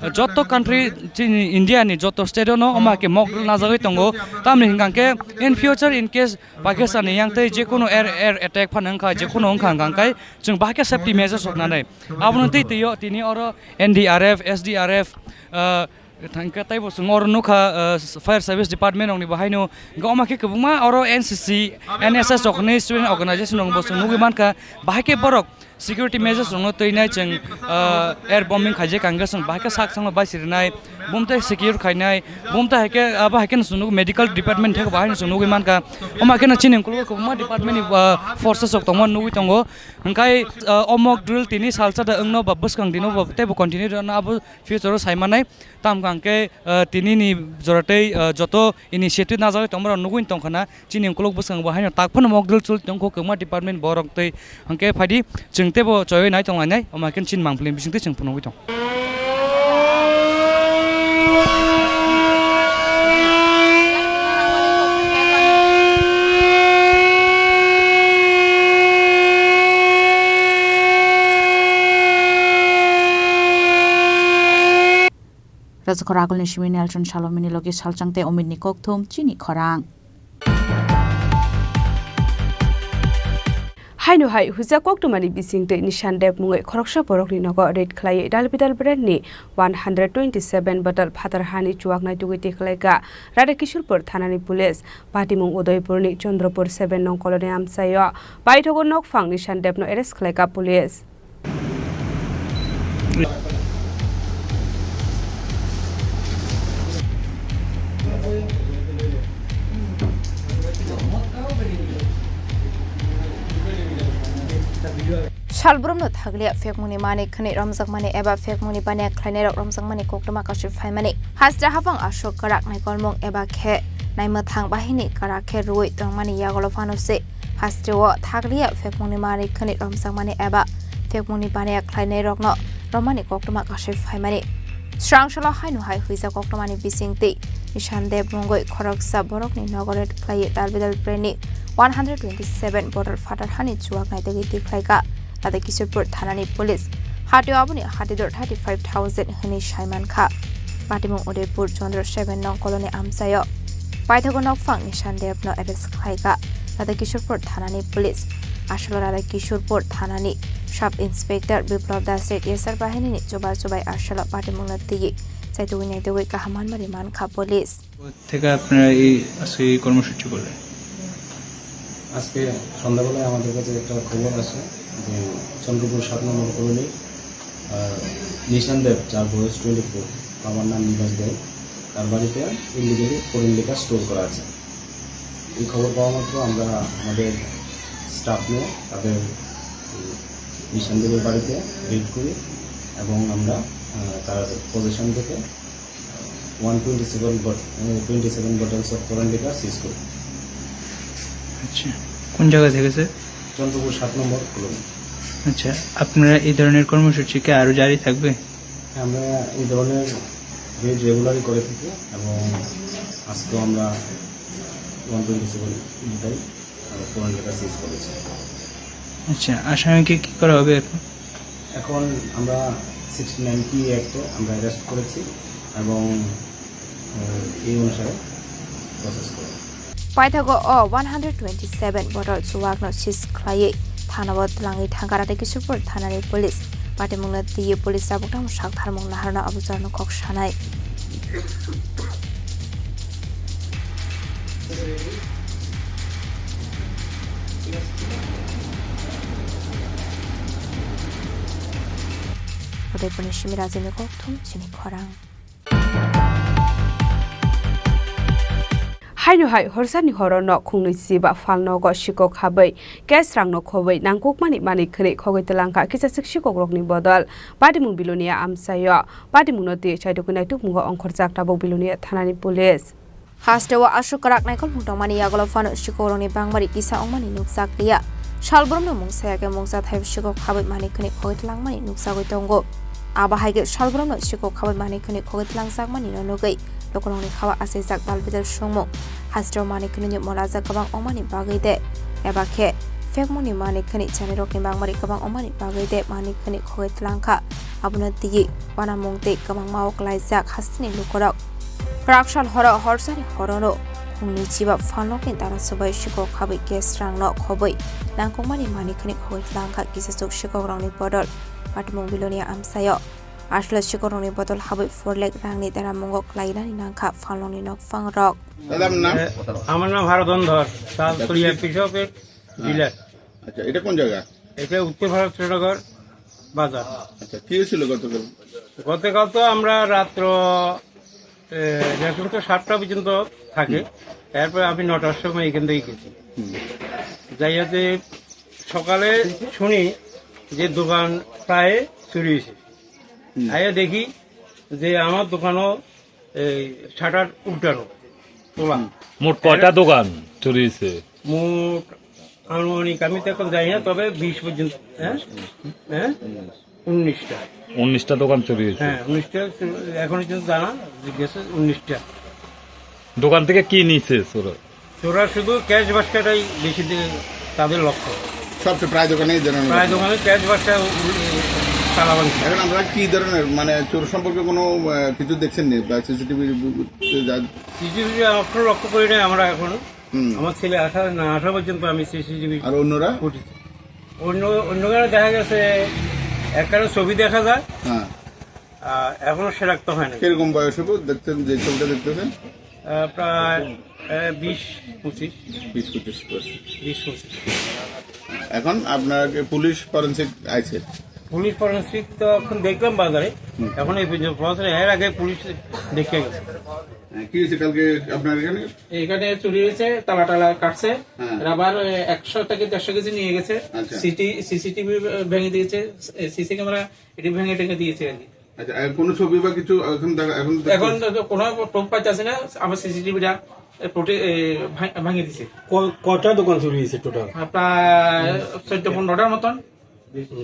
ah, joto country chini India ni joto state o no omo hai khe mock drill najagwi tongo. Tamni hwnkha khe in future in case Pakistan ni yang tei jekono air, air attack phano wngkha, jekono wngkha hwnkha khe chwng bahai khe safety measures rok nanai. Abono tei twi o tini oro N D R F, S D R F, ah, thangkhe tei bo chwng oro nukha, ah, fire service department rok ni bo haino. Hwnkhe omo khe kwbangma oro N C C, N S S rok ni student organization rok bo chwng nugwi mankha. Bahai khe borok security measures rokno twi nai chwng, ah, air bombing khaijak hwnkhe chwng bahai khe sak sangma bai sirinai, bumtai secure khainai, bumtai hai khe abo hai khe chwng nukgo medical department thek bahai chwng nugwi mankha. Omo hai khe chini ukulok kwbangma department ni, ah, forces rok tongma nugwi tongo. Hwnkhe, ah, o mock drill tini salsa da wngno ba bwskang dino ba teibo continue rwno abo future o sai manai. Tamo hwnkhe, ah, tini ni jora tei, ah, joto initiative najagwi tongma rok nugwi tongkha na. Chini ukulok bwskango bo haino tak phano mock drill choli tongkho kwbangma department borok tei hwnkhe phaidi chwng teibo choiwi nai tonglainai, omo hai khe chini mangpili bisingtwi chwng phunugwi tong. Rajakhor agulni simi Nelson Salomini logi salchang tei Omitni kokthum chini khorang. Haino hai huijak koktwmani bisingtwi Nishan Deb mungwi khoroksa borokni nogo raid khlaiwi Dalbidal brandni one hundred twenty seven bottle phatar hani chuwaknai tugwi tikhlaikha Radha Kishorpur thanani police. Patimung Udaipurni Chandrapur seven nong koloni amchaio paithago nokphang Nishan Debno arrest khlaikha police. Salbrumno thaglia phekmungni mani khwnwi romjakmani eba phekmungni baniya khlainairok romjakmani koktwma kasui phaimani. Haste hapang aswk kwrak naikolmung eba khe naimwthang bahini kwrak khe rwui tongmani yagulo phano se. Hasteo thaglia phekmungni mani khwnwi romjakmani eba phekmungni baniya khlainairokno romani koktwma kasui phaimani. Srangsalo haino hai huijak koktwmani bisingtwi Nishan Deb mungwi khoroksa borokni nogo raid khlaiwi Dalbidal brandni one hundred twenty seven bottle phatar hani chuwak naitugwi tikhlaikha. Tata Kishorpur thanani police hatio aboni hatidor thirty five thousand hwnwi saimankha. Patimung Udaipur Chandra seven nong koloni amchaio paithago nokphang Nishan Debno arrest khlaikha. Radha Kishorpur thanani police. Aswk Radha Kishorpur thanani Sub Inspector Biplab Das T S R bahinini chuba chubai aswk patimungno twiwi chaitugwi naitugwi kaham manmani mankha police. থেকে আপনারা এই আজকে এই কর্মসূচি করলেন? আজকে সন্ধ্যাবেলায় আমাদের কাছে একটা খবর আসে যে চন্দ্রপুর সাত নম্বর কলোনির, আহ, নিশান দেব, যার বয়স টোয়েন্টি ফোর, বাবার নাম নিবাস দেব, তার বাড়িতে ইলিগালি ফরেন লিকার স্টোর করা আছে। এই খবর পাওয়া মাত্র আমরা আমাদের স্টাফ নিয়ে তাদের, উম, নিশান দেবের বাড়িতে রেড করি এবং আমরা, আহ, তার পজিশন থেকে One twenty seven bot-, uh, twenty seven bottles of foreign liquor seize করি। আচ্ছা, কোন জায়গা থেকে, স্যার? চন্দ্রপুর সাত নম্বর কলোনি। আচ্ছা, আপনারা এই ধরনের কর্মসূচি কি আরও জারি থাকবে? হ্যাঁ, আমরা এই ধরনের রেড রেগুলারই করে থাকি এবং আজকেও আমরা ওয়ান টোয়েন্টি সেভেন মুদ্রায় ফোর হান্ড্রেড সিজ করেছি। আচ্ছা, আসামিকে কি করা হবে এখন? এখন আমরা সিক্সটি নাইন পি অ্যাক্টে আমরা অ্যারেস্ট করেছি এবং, আহ, এই অনুসারে প্রসেস করে। Paithago o one hundred twenty seven bottle chuwakno seize khlaiwi thanao twlangwi thangkha Ratekishorpur thanani police. Patimungno twiwi police tabuk tamo sak tharmung naharno abo jorano kok sanai. Udaipurni simi Rajini kokthum chini khorang. Haino hai horsani horo nok khungnwi chiba phalnogo sikok habwi cash rangno khobwi nangkukmani manwi khwnwi khogwi twlangkha kisaswk sikokrokni bodol. Patimung Bilonia amchaio. Patimungno twi chaitokwi naitukmungo ongkhorjak tabuk Bilonia thanani police. Hasteo aswk kwrak naikolmung tongmani yagulo phano sikokrokni bangmari kisa wngmani nukjak liya. Salbrumno mungsa ya khe mungsa thaibo sikok habwi manwi khwnwi khogwi twlangmani nukjagwi tongo. Abo hai khe salbrumno sikok habwi manwi khwnwi khogwi twlangjakmani no nugwi lukurokni khao achaijak balbidal songmung. Hasteo manwi khwnwini molajak kwbang wngmani bagwi de, eba khe phekmungni manwi khwnwi chanirokni bangmari kwbang wngmani bagwi de manwi khwnwi khogwi twlangkha. Abono twiwi uanamung tei kwbangma o klaijak hasteni lukurok. Raksal horo horsani horono khungni chiba phalnokni dara subai sikok habwi cash rangno khobwi nangkukmani manwi khwnwi khogwi twlangkha kisaswk sikokrokni bodol. Patimung Bilonia amchaio aswlai sikokrokni bodol habwi four lakh rangni deramungo klainani nangkha phalnokni nokphangrok. দাদা, আপনার নাম? এ, আমার নাম হারাধন ধর, চালতলিয়া পিসপের ডিলার। আচ্ছা, এটা কোন জায়গা? এটা উত্তর ভারত চট্টগড় বাজার। আচ্ছা, কি হয়েছিল গতকাল? গতকাল তো আমরা রাত্র, এ, এখন তো সাতটা পর্যন্ত থাকে, হুম। এরপরে আমি নটার সময় এখান থেকে গেছি। হুম। যাইয়া যে সকালে শুনি যে দোকান প্রায় চুরি হয়েছে। হুম। আইয়া দেখি যে আমার দোকানও এই শাটার উল্টানো, তোলা। মোট কয়টা দোকান চুরি হয়েছে? মোট আনুমানিক আমি তো এখন জানি না, তবে বিশ পর্যন্ত, হ্যাঁ? হ্যাঁ? উনিশটা। উনিশটা দোকান চুরি হয়েছে? হ্যাঁ, উনিশটা। এখন পর্যন্ত জানা গেছে উনিশটা। দোকান থেকে কি নিছে চোরা? চোরা শুধু ক্যাশ বাস্কেটাই বেশি দি-, তাদের লক্ষ্য। সবচেয়ে প্রায় দোকানেই ধরনের প্রায় দোকানে ক্যাশ বাস্কেট উ-, উ-, তালা ভাঙছে। এখন আপনারা কি ধরনের, মানে, চোর সম্পর্কে কোনো, আহ, কিছু দেখছেন নি বা সিসিটিভি যা- সিসিটিভি এখন লক্ষ্য করি নাই আমরা এখন। হুম। আমার ছেলে আসা, না আসা পর্যন্ত আমি সিসিটিভি আর অন্যরা? ফুটেজ। অন্য, অন্য গাড়ি দেখা গেছে একটা ছবি দেখা যায়। হ্যাঁ। আহ, এখনো শনাক্ত হয় নাই। কিরকম বয়স হবে দেখছেন, যে ছবিটা দেখতেছেন? আহ, প্রায়, আহ, বিশ পঁচিশ। বিশ পঁচিশ বয়স। বিশ পঁচিশ। এখন আপনার কি পুলিশ ফরেন্সিক আইছে? পুলিশ ফরেন্সিক তো এখন দেখলাম বাজারে। হুম। এখন এই পর্যন্ত পৌঁছায়, এর আগে পুলিশ দেখে গেছে। হ্যাঁ, কি হয়েছে কালকে আপনার এখানে? এখানে চুরি হয়েছে, তালা টালা কাটছে, হ্যাঁ। রাবার, এ, একশো থেকে দেড়শো কেজি নিয়ে গেছে। আচ্ছা। সিটি, সিসিটিভি ভেঙে দিয়েছে, এ, সিসি ক্যামেরা এটি ভেঙে টেঙে দিয়েছে আর কি। আচ্ছা, আর কোনো ছবি বা কিছু এখন দেখা, এখন তো এখন তো কোনো প্রুফ পাইতেছি না, আমার সিসিটিভিটা, এ, ফুটে-, এ, ভাঙ-, ভাঙিয়ে দিছে। ক-, কটা দোকান চুরি হয়েছে টোটাল? আপনার চোদ্দ পনেরোটার মতন।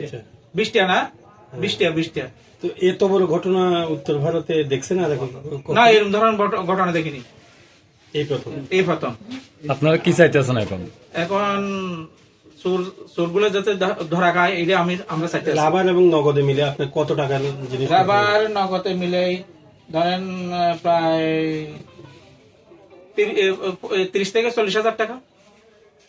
আচ্ছা। বিশটা না? হ্যাঁ। বিশটা, বিশটা। তো এত বড় ঘটনা উত্তর ভারতে দেখছেন আর এখন? না, এরকম ধরনের ঘট-, ঘটনা দেখিনি। এই প্রথম? এই প্রথম। আপনারা কি চাইতেছেন এখন? এখন চোর, চোরগুলো যাতে ধ-, ধরা খায়, এটা আমি, আমরা চাইতেছি। রাবার এবং নগদে মিলে আপনার কত টাকার জিনিস? রাবার নগদে মিলে ধরেন, আহ, প্রায় তিরি-, এ, এ, তিরিশ থেকে চল্লিশ হাজার টাকা।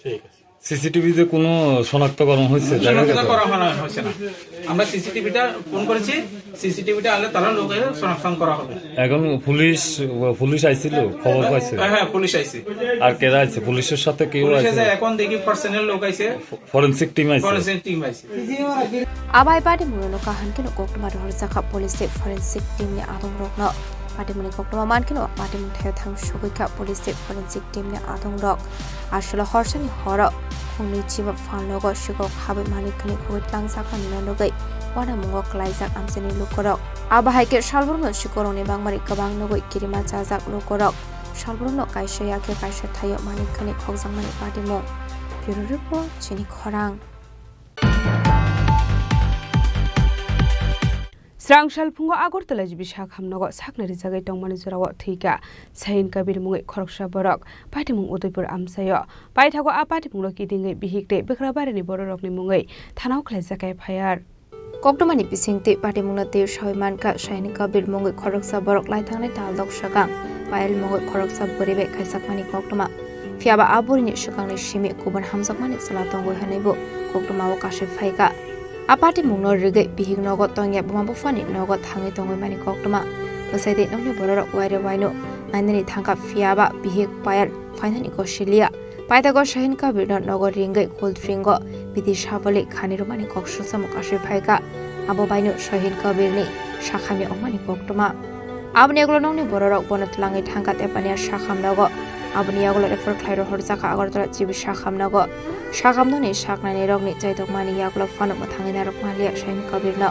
ঠিক আছে। সিসিটিভিতে কোনো শনাক্তকরণ হয়েছে? শনাক্ত করা হয় না, হয়েছে না। আমরা সিসিটিভিটা ফোন করেছি, সিসিটিভিটা আনলে তারা লোকের শনাক্ত করা হবে। এখন পুলিশ, পুলিশ আইছিল, খবর পাইছে? হ্যাঁ, হ্যাঁ, পুলিশ আইছে। আর কেরা আইছে? পুলিশের সাথে কেউ পুলিশ আইছে? আইছে, এখন দেখি পার্সোনাল লোক আইছে। ফরেন্সিক টিম আইছে? ফরেন্সিক টিম আইছে। Abai patimungno kaham kheno koktwma rohorjakha police tei forensic team ni adongrokno. Patimungni koktwma mankheno patimung thaio thang sogwikha police tei forensic team ni adongrok. Aswkle horsani horo khungni chiba phalnogo sikok habwi manwi khwnwi khogwi tlangjakmani no nugwi uanamungo kwlaijak amchaini lukurok. Abo hai khe salbrumno sikorokni bangmani kwbang nugwi kirima chajak lukurok salbrumno kaisa ya khe kaisa thaio manik khani khokjakmani patimung. Bureau Report, Chini Khorang. Srang salphungo Agartala G B Sakham nogo saknai rijagwi tongmani jorao thwikha Sahin Kabir mungwi khoroksa borok. Patimung Udaipur amchaio. Paithago a patimungno kitingwi bihik tei bwkrabarini bororokni mungwi thanao khlaijak F I R. Koktwmani bisingtwi patimungno twi sawi mankha Sahin Kabir mungwi khoroksa borok laithangnai tal dok swkang Payal mungwi khoroksa bwrwi bai khaijakmani koktwma. Phiyaba a bwrwini swkangni simi kubun hamjakmani chwla tongwi hwnwibo koktwmao kasui phaikha. A patimungno rigwi bihik nogo tongya buma buphani nogo thangwi tongwi mani koktwma. Bwsai tei nokni bororok waire waino nainani thangkha, phiyaba bihik Payal phainani kosiliya. Paithago Sahin Kabirno nogo ringwi cold dringo biti sabole khani rwmani kok sujamo kasui phaikha. Abo baino Sahin Kabirni sakhamya wngmani koktwma. Aboni yagulo nokni bororok bono twlangwi thangkha Tepania sakhamnogo. Aboni yagulo refer khlai rohorjakha Agartala G B sakhamnogo. Sakhamnokni saknainairokni chaitokmani yagulo phano mwthangwi narwk manliya Sahin Kabirno.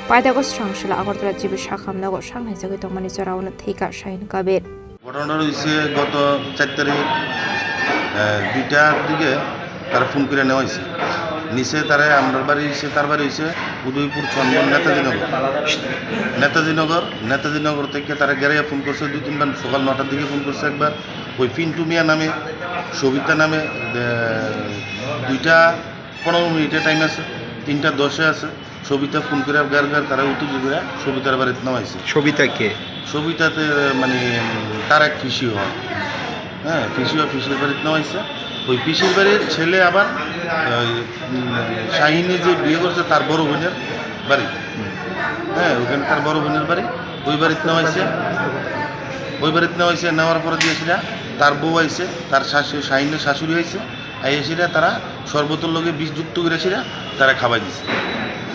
Paithago srang salo Agartala G B sakhamnogo saknaijagwi tongmani joraono thwikha Sahin Kabir. ঘটনা হয়েছে গত চার তারিখ, আহ, দুইটার দিকে তারা ফোন করে নেওয়া হয়েছে। নিচে তারা, আমরা বাড়ি হয়েছে, তার বাড়ি হয়েছে উদয়পুর চন্দন নেতাজিনগর। নেতাজিনগর, নেতাজিনগর থেকে তারা গেরাইয়া ফোন করছে দুই তিনবার, সকাল নটার দিকে ফোন করছে একবার। ওই পিন্টু মিয়া নামে, সবিতা নামে, আহ, দুইটা পনেরো মিনিটে টাইম আছে, তিনটা দশে আছে। সবিতা ফোন করে গার গার তারা উত্তেজিত করে সবিতার বাড়িতে নামাইছে। সবিতা কে? সবিতাতে মানে, উম, তার এক পিসি হয়। হ্যাঁ, পিসি হয়, পিসির বাড়িতে নামাইছে। ওই পিসির বাড়ির ছেলে আবার, ওই, উম, শাহিনী যে বিয়ে করছে তার বড় বোনের বাড়ি। হ্যাঁ, ওখানে তার বড় বোনের বাড়ি, ওই বাড়িতে নামাইছে। ওই বাড়িতে নামাইছে, নেওয়ার পরে দিয়েছিল, তার বউ আইছে, তার শাশু-, শাহিনীর শাশুড়ি আইছে। আইয়া সেটা তারা শরবতর লগে বিষ যুক্ত করে সেটা তারা খাবাই দিছে।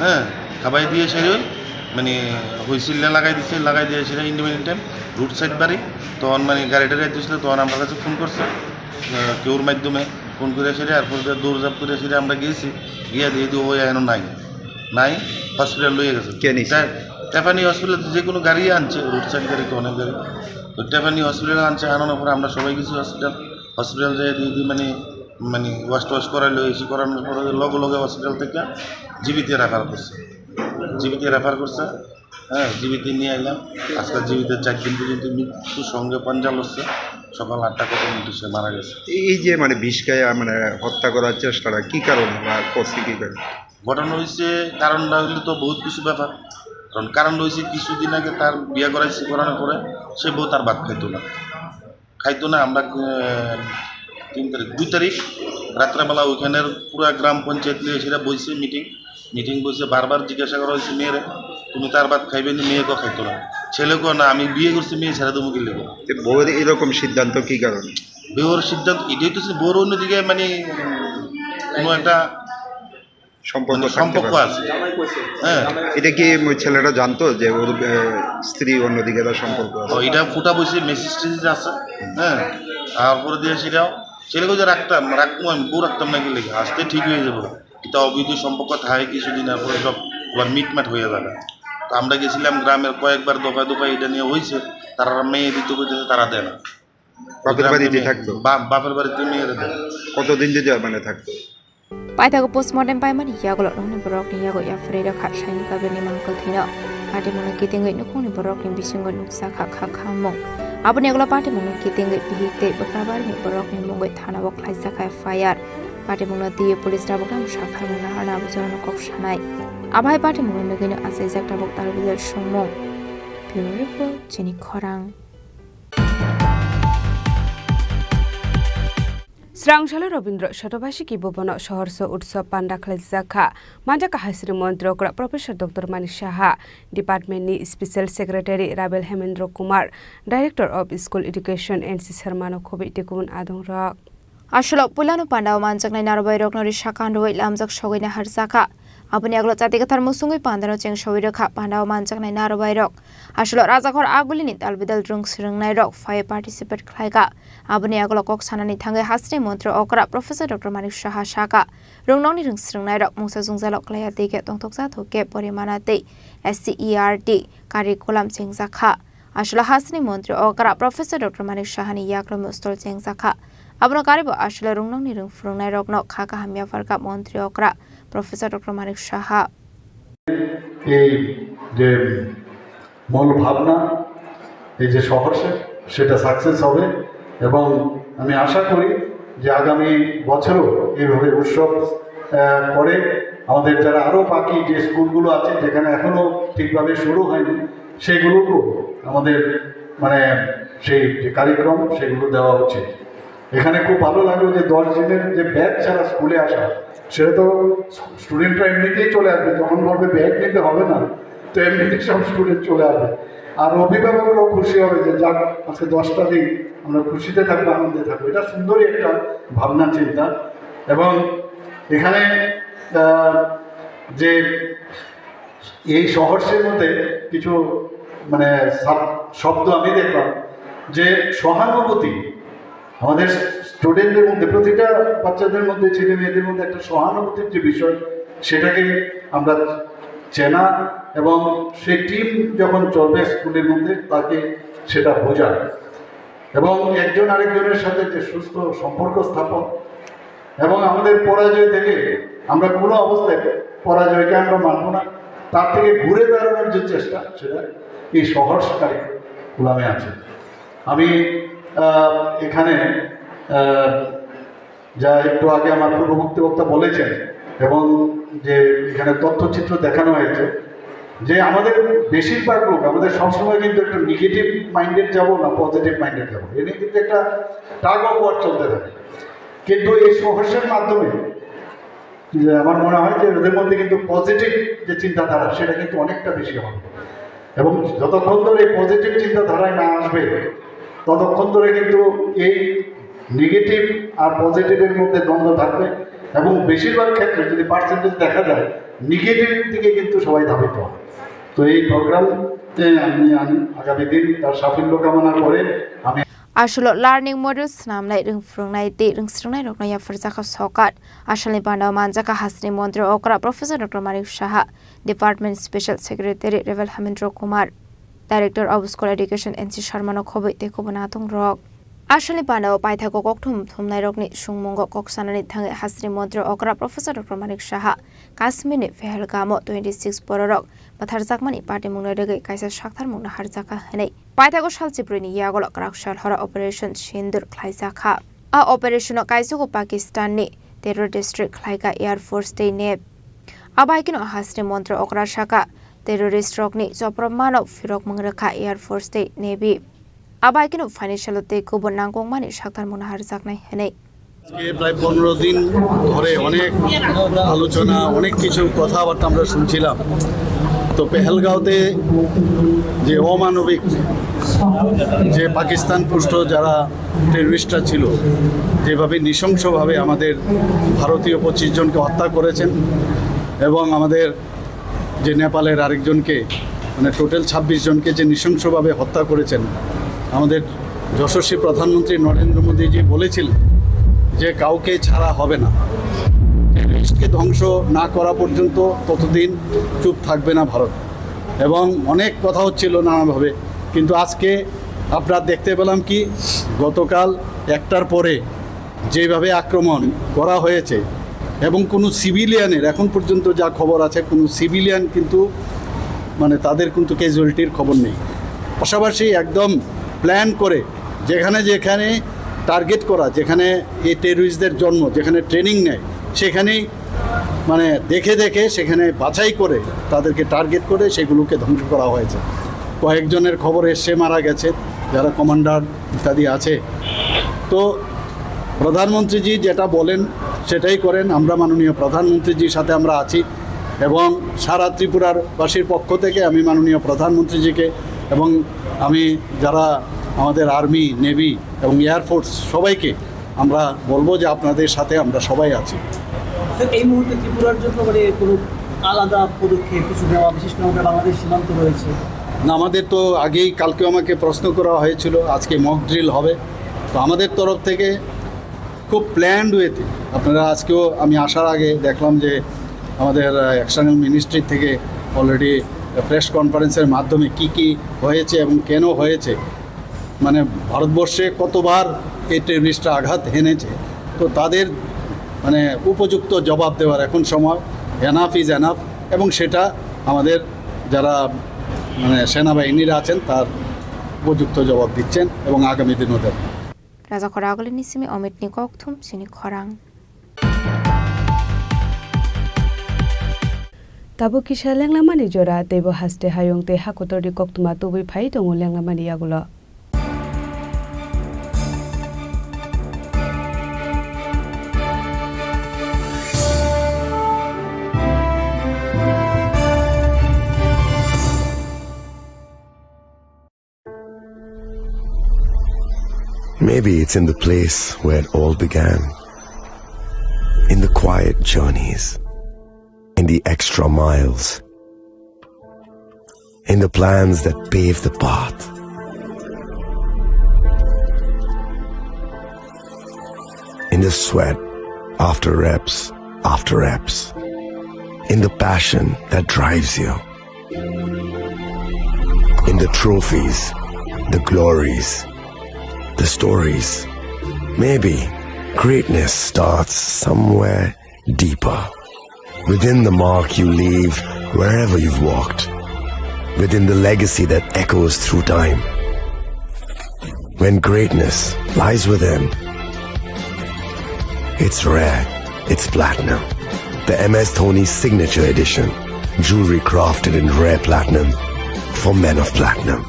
হ্যাঁ, খাবাই দিয়ে সেটা ওই মানে হুইসেলটা লাগাই দিছে, লাগাই দিয়ে সেটা ইন্ডিপেন্ডেন্ট টাইম রোড সাইড বাড়ি। তখন মানে গাড়িটা রাইট দিয়েছিল, তখন আমার কাছে ফোন করছে, আহ, কেউর মাধ্যমে ফোন করে সেটা, এরপর দিয়ে দৌড়ঝাঁপ করে সেটা আমরা গিয়েছি, গিয়ে দিয়ে দিয়ে ওই এখনো নাই, নাই, হসপিটাল লইয়া গেছে। কে নিছে? তে-, তেফানি হসপিটাল যে কোনো গাড়ি আনছে, রোড সাইড গাড়ি তো অনেক গাড়ি, তো তেফানি হসপিটাল আনছে, আনানোর পরে আমরা সবাই গেছি হসপিটাল। হসপিটাল যাই দিয়ে দিয়ে মানে, মানে ওয়াশ টোয়াশ করাইলো, এসি করানোর পরে লগে লগে হসপিটাল থেকে জিবিতে রেফার করছে, জিবিতে রেফার করছে। হ্যাঁ, জিবিতে নিয়ে আইলাম। আজকে জিবিতে চার দিন পর্যন্ত মৃত্যুর সঙ্গে পাঞ্জা লড়ছে। সকাল আটটা কত মিনিটে সে মারা গেছে। এই যে মানে বিষ খাইয়া মানে হত্যা করার চেষ্টাটা কি কারণে বা করছে কি কারণে? ঘটনা হয়েছে, কারণটা হইলে তো বহুত কিছু ব্যাপার। কারণ কারণ হয়েছে কিছুদিন আগে তার বিয়ে করাইছি, করানোর পরে সে বউ তার ভাত খাইতো না। খাইতো না। আমরা, আহ, তিন তারিখ, দুই তারিখ রাত্রেবেলা ওইখানের পুরা গ্রাম পঞ্চায়েত নিয়ে সেটা বইছে মিটিং। মিটিং বইছে, বারবার জিজ্ঞাসা করা হয়েছে মেয়েরে, "তুমি তার ভাত খাইবে নি?" মেয়ে কো খাইতো না, ছেলে কো, "না, আমি বিয়ে করছি, মেয়ে ছেড়ে দেবো কি লেগে?" তো বউয়ের এরকম সিদ্ধান্ত কি কারণে? বউয়ের সিদ্ধান্ত এটাই তো ছিল, বউর অন্যদিকে মানে কোনো একটা সম্পর্ক মানে থাকতে সম্পর্ক পারে। আছে। হ্যাঁ। এটা কি ওই ছেলেটা জানতো যে ওর, আহ, স্ত্রী অন্যদিকে তার সম্পর্ক আছে? ও, এটা ফুটা বইছে, মেসেজ টেসেজ আছে। হ্যাঁ। আর পরে দিয়ে সেটাও ছেলেকে যে রাখতাম, রাখবো আমি, বউ রাখতাম না কি লেগে, আস্তে ঠিক হয়ে যাবো। এটা অবৈধ সম্পর্ক থাকে কিছুদিন, আর পরে সব আবার মিটমাট হয়ে যাবে। তো আমরা গেছিলাম গ্রামের কয়েকবার, দফায় দফায় এটা নিয়ে হয়েছে, তারা মেয়ে দিতে কইতেছে, তারা দেয় না। বাপের বাড়িতে থাকতো? বা-, বাপের বাড়িতে মেয়েরা দেয়। কতদিন যদি মানে থাকতো? Paithago postmortem paimani yagulo nokni borokni yago yapharwi rwkha Saini Kabirni mangkwthwino. Patimungno kitingwi nukhungni borokni bisingo nukjakha kha khamung. Aboni yagulo patimungno kitingwi bihik tei bwkrabarini borokni mungwi thanao khlaijakha F I R. Patimungno twiwi police tabukno mwsa phaimung naharna abo jorano kok sanai. Abo hai patimungno nugwino achaijak tabuk tal bijal songmung. Bureau Report, Chini Khorang. Srang salo Rabindra Shotobashiki Bhavan-o Sohorso Utsav panda khlaijak kha. Manjakha Haisri Montri Okra Professor Doctor Manik Saha, Department ni Special Secretary Rabel Hemendra Kumar, Director of School Education N C Sharma no khobwi tei kubun adongrok. Aswlok puilano pandao manjaknai narwkbairokno risa kandrwi lamjak sogwi naharjakha. Aboni aglo chati kathar musungwi pandano chengsawi rwkha, pandao manjaknai narobairok. Aswlo rajakhor agulini dalbidal rwng swrwngnairok phai participate khlaikha. Aboni aglo kok sanani thangwi hasini montri okra Professor Doctor Manik Saha sakha, rwngnokni rwng swrwngnairok mungsa jwngjalo klaiya tei khe tongthoksa thok khe porimana tei S C E R T curriculum chengjakha. Aswlo hasini montri okra Professor Doctor Manik Sahani yaklamo stol chengjakha. Abono karibo aswlo rwngnokni rwng phwrwngnairokno kha kaham yapharkha montri okra Professor Doctor Manik Saha. এই যে মূল ভাবনা, এই যে শহর সে-, সেটা সাকসেস হবে এবং আমি আশা করি যে আগামী বছরও এইভাবে উৎসব, আহ, করে আমাদের যারা আরও বাকি যে স্কুলগুলো আছে, যেখানে এখনও ঠিকভাবে শুরু হয়নি, সেগুলোকেও আমাদের, মানে, সেই যে কার্যক্রম, সেগুলো দেওয়া উচিত। এখানে খুব ভালো লাগলো যে দশ দিনের যে ব্যাগ ছাড়া স্কুলে আসা, সেটা তো স্টুডেন্টরা এমনিতেই চলে আসবে, যখন বলবে ব্যাগ নিতে হবে না, তো এমনিতেই সব স্টুডেন্ট চলে আসবে। আর অভিভাবকরাও খুশি হবে যে যাক, আজকে দশটা দিন আমরা খুশিতে থাকবো, আনন্দে থাকবো। এটা সুন্দরই একটা ভাবনা চিন্তা। এবং এখানে, আহ, যে এই সহর্ষের মধ্যে কিছু, মানে, সাব-, শব্দ আমি দেখলাম যে সহানুভূতি। আমাদের স্টুডেন্টদের মধ্যে, প্রতিটা বাচ্চাদের মধ্যে, ছেলে মেয়েদের মধ্যে একটা সহানুভূতির যে বিষয়, সেটাকে আমরা চেনা এবং সেই টিম যখন চলবে স্কুলের মধ্যে, তাকে সেটা বোঝা এবং একজন আরেকজনের সাথে যে সুস্থ সম্পর্ক স্থাপন এবং আমাদের পরাজয় থেকে আমরা কোনো অবস্থায় পরাজয়কে আমরা মানব না, তার থেকে ঘুরে দাঁড়ানোর যে চেষ্টা, সেটা এই সহর্ষ কারিকুলামে আছে। আমি, আহ, এখানে, আহ, যা একটু আগে আমার পূর্ববর্তী বক্তা বলেছেন এবং যে এখানে তথ্যচিত্র দেখানো হয়েছে, যে আমাদের বেশিরভাগ লোক, আমাদের সবসময় কিন্তু একটু নেগেটিভ মাইন্ডেড যাব না পজিটিভ মাইন্ডেড যাব, এ নিয়ে কিন্তু একটা টাগ অফ ওয়ার চলতে থাকে। কিন্তু এই সহর্ষের মাধ্যমে যে আমার মনে হয় যে ওদের মধ্যে কিন্তু পজিটিভ যে চিন্তাধারা, সেটা কিন্তু অনেকটা বেশি হবে। এবং যতক্ষণ ধরে এই পজিটিভ চিন্তাধারায় না আসবে, ততক্ষণ ধরে কিন্তু এই নেগেটিভ আর পজিটিভের মধ্যে দ্বন্দ্ব থাকবে। এবং বেশিরভাগ ক্ষেত্রে যদি পার্সেন্টেজ দেখা যায়, নেগেটিভের দিকে কিন্তু সবাই ধাবিত হয়। তো এই প্রোগ্রামে আমি, আমি আগামী দিন তার সাফল্য কামনা করে আমি Aswlo learning model swnamnai, rwng phwrwngnai tei rwng swrwngnairokno yapharjakha sokat. Aswlni pandao manjakha hasini montri okra Professor Doctor Manik Saha, Department Special Secretary Reverend Hamendra Kumar, Director of School Education N C Sharmano khobwi tei kubun natung rok. Aswlni pandao paithago kokthum thumnairokni sungmungo kok sanani thangwi hasini montri okra Professor Doctor Manik Saha Kashmirni Pahalgamo twenty six bororok butharjakmani patimungno rwgwi kaisa saktharmungno harjakha hwnwi paithago sal chibrwini yagulo kwrak sal horo Operation Sindoor khlaijakha. A operation-o kaijago Pakistanni terror district khlaikha Air Force tei Navy. Abo hai kheno hasini montri okra sakha, terrorist rokni chopropmano phirokmung rwkha Air Force tei Navy. Abo hai kheno financial tei kubun nangkukmani saktharmungno harjaknai hwnwi. আজকে প্রায় পনেরো দিন ধরে অনেক আলোচনা, অনেক কিছু কথাবার্তা আমরা শুনছিলাম। তো পেহেলগাঁওতে যে অমানবিক, যে পাকিস্তান পুষ্ট যারা টেররিস্টরা ছিল, যেভাবে নৃশংসভাবে আমাদের ভারতীয় পঁচিশ জনকে হত্যা করেছেন এবং আমাদের যে নেপালের আরেকজনকে, মানে, টোটাল ছাব্বিশ জনকে যে নৃশংসভাবে হত্যা করেছেন, আমাদের যশস্বী প্রধানমন্ত্রী নরেন্দ্র মোদীজি বলেছিলেন যে কাউকে ছাড়া হবে না, টেররিস্টকে ধ্বংস না করা পর্যন্ত ততদিন চুপ থাকবে না ভারত। এবং অনেক কথা হচ্ছিল নানাভাবে, কিন্তু আজকে আপনারা দেখতে পেলাম কি, গতকাল একটার পরে যেভাবে আক্রমণ করা হয়েছে এবং কোনো সিভিলিয়ানের, এখন পর্যন্ত যা খবর আছে, কোনো সিভিলিয়ান কিন্তু, মানে, তাদের কিন্তু ক্যাজুয়ালিটির খবর নেই। পাশাপাশি একদম প্ল্যান করে যেখানে যেখানে টার্গেট করা, যেখানে এই টেররিস্টদের জন্ম, যেখানে ট্রেনিং নেয়, সেখানেই, মানে, দেখে দেখে সেখানে বাছাই করে তাদেরকে টার্গেট করে সেগুলোকে ধ্বংস করা হয়েছে। কয়েকজনের খবর এসছে মারা গেছে, যারা কমান্ডার ইত্যাদি আছে। তো প্রধানমন্ত্রীজি যেটা বলেন সেটাই করেন। আমরা মাননীয় প্রধানমন্ত্রীজির সাথে আমরা আছি এবং সারা ত্রিপুরার বাসীর পক্ষ থেকে আমি মাননীয় প্রধানমন্ত্রীজিকে এবং আমি যারা আমাদের আর্মি, নেভি এবং এয়ারফোর্স সবাইকে আমরা বলবো যে আপনাদের সাথে আমরা সবাই আছি। স্যার, এই মুহূর্তে ত্রিপুরার জন্য মানে কোনো আলাদা পদক্ষেপ কিছু নেওয়া, বিশেষ করে আমাদের বাংলাদেশ সীমান্ত রয়েছে। না, আমাদের তো আগেই, কালকেও আমাকে প্রশ্ন করা হয়েছিল, আজকে মক ড্রিল হবে। তো আমাদের তরফ থেকে খুব প্ল্যান্ড ওয়েতে, আপনারা আজকেও, আমি আসার আগে দেখলাম যে আমাদের, আহ, এক্সটার্নাল মিনিস্ট্রি থেকে অলরেডি প্রেস কনফারেন্সের মাধ্যমে কি কি হয়েছে এবং কেন হয়েছে, মানে, ভারতবর্ষে কতবার এই টেররিস্টরা আঘাত হেনেছে, তো তাদের, মানে, উপযুক্ত জবাব দেওয়ার এখন সময়। Enough is enough. এবং সেটা আমাদের যারা, মানে, সেনাবাহিনীরা আছেন, তার উপযুক্ত জবাব দিচ্ছেন এবং আগামী দিনও দেবেন। Rajakhor Agulini simi Omitni kokthum chini khorang. Tabuk kisa lenglamani jora, teibo haste hayung tei hakotorni koktwma tubui phai tongo lenglamani yagulo. Maybe it's in the place where it all began. In the quiet journeys, in the extra miles, in the plans that pave the path, in the sweat after reps after reps, in the passion that drives you. In the trophies, the glories, the stories. Maybe greatness starts somewhere deeper. Within the mark you leave wherever you've walked. Within the legacy that echoes through time. When greatness lies within, it's rare, it's platinum. The M S Dhoni Signature Edition. Jewelry crafted in rare platinum for men of platinum.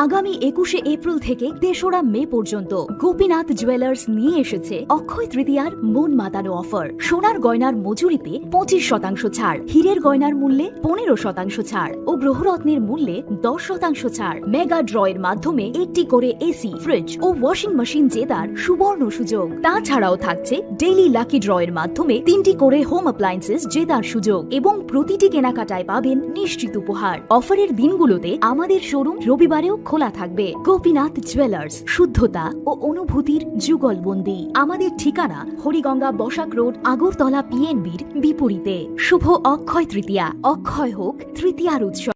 আগামী একুশে এপ্রিল থেকে তেসরা মে পর্যন্ত গোপীনাথ জুয়েলার্স নিয়ে এসেছে অক্ষয় তৃতীয়ার মন মাতানো অফার। সোনার গয়নার মজুরিতে পঁচিশ শতাংশ ছাড়, হীরের গয়নার মূল্যে পনেরো শতাংশ ছাড় ও গ্রহরত্নের মূল্যে দশ শতাংশ ছাড়। মেগা ড্রয়ের মাধ্যমে একটি করে এসি, ফ্রিজ ও ওয়াশিং মেশিন জেতার সুবর্ণ সুযোগ। তাছাড়াও থাকছে ডেইলি লাকি ড্রয়ের মাধ্যমে তিনটি করে হোম অ্যাপ্লায়েন্সেস জেতার সুযোগ এবং প্রতিটি কেনাকাটায় পাবেন নিশ্চিত উপহার। অফারের দিনগুলোতে আমাদের শোরুম রবিবারেও খোলা থাকবে। গোপীনাথ জুয়েলার্স, শুদ্ধতা ও অনুভূতির যুগলবন্দি। আমাদের ঠিকানা হরিগঙ্গা বসাক রোড, আগরতলা পিএনবির বিপরীতে। শুভ অক্ষয় তৃতীয়া, অক্ষয় হোক তৃতীয়ার উৎসব।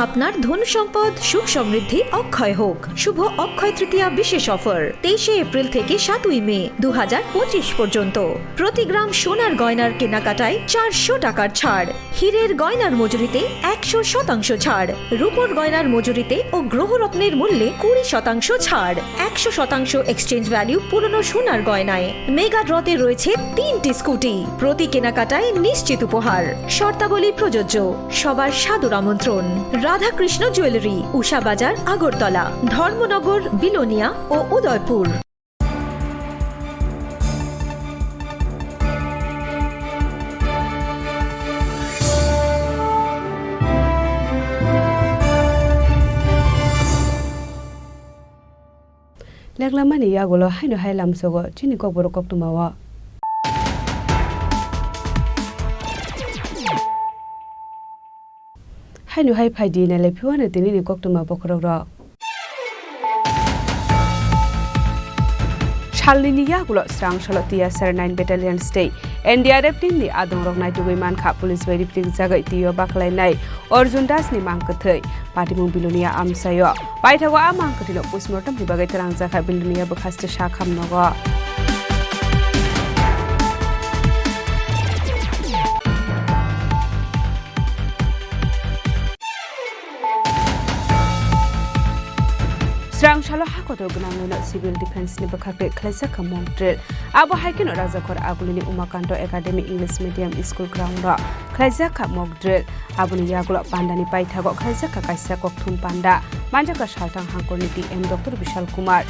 আপনার ধন সম্পদ সুখ সমৃদ্ধি অক্ষয় হোক। শুভ অক্ষয় তৃতীয়া বিশেষ অফার, তেইশে এপ্রিল থেকে সাতই মে দু হাজার পঁচিশ পর্যন্ত। প্রতি গ্রাম সোনার গয়নার কেনাকাটায় চারশো টাকার ছাড়, হীরের গয়নার মজুরিতে একশো শতাংশ ছাড়, রূপোর গয়নার মজুরিতে ও গ্রহরত্নের মূল্যে কুড়ি শতাংশ ছাড়, একশো শতাংশ এক্সচেঞ্জ ভ্যালু পুরনো সোনার গয়নায়। মেগা ড্রতে রয়েছে তিনটি স্কুটি, প্রতি কেনাকাটায় নিশ্চিত উপহার। শর্তাবলী প্রযোজ্য। সবার সাদর আমন্ত্রণ। রাধাকৃষ্ণ জুয়েলারি, উষা বাজার, আগরতলা, ধর্মনগর, বিলোনিয়া ও Udaipur. Leklamani yagulo haino hai lamsogo chini kokborok koktwmao. Haino hai phaidi nailai phiwano tinini koktwma bokhorokrok. Salnini yagulo srang salo T S R nine Battalion tei N D R F team ni adongrok naitugwi mankha, police bai riprik jagwi twi o baklainai Arjun Das ni mang kwthwi. Patimung Bilonia amchaio. Paithago a mang kwthwino postmortem ni bagwi twlangjakha Bilonia bwkhaste sakham nogo. Ang salo ha kotor gwnangwi no civil defense ni bwkhak twi khlaijak kha mock drill. Abo hai kheno Rajakhor Agulini Umakanto Academy English Medium School ground o khlaijak kha mock drill. Aboni yagulo pandani paithago khlaijak kha kaisa kokthum panda. Manjak kha salthang hangkorni D M Doctor Bishal Kumar.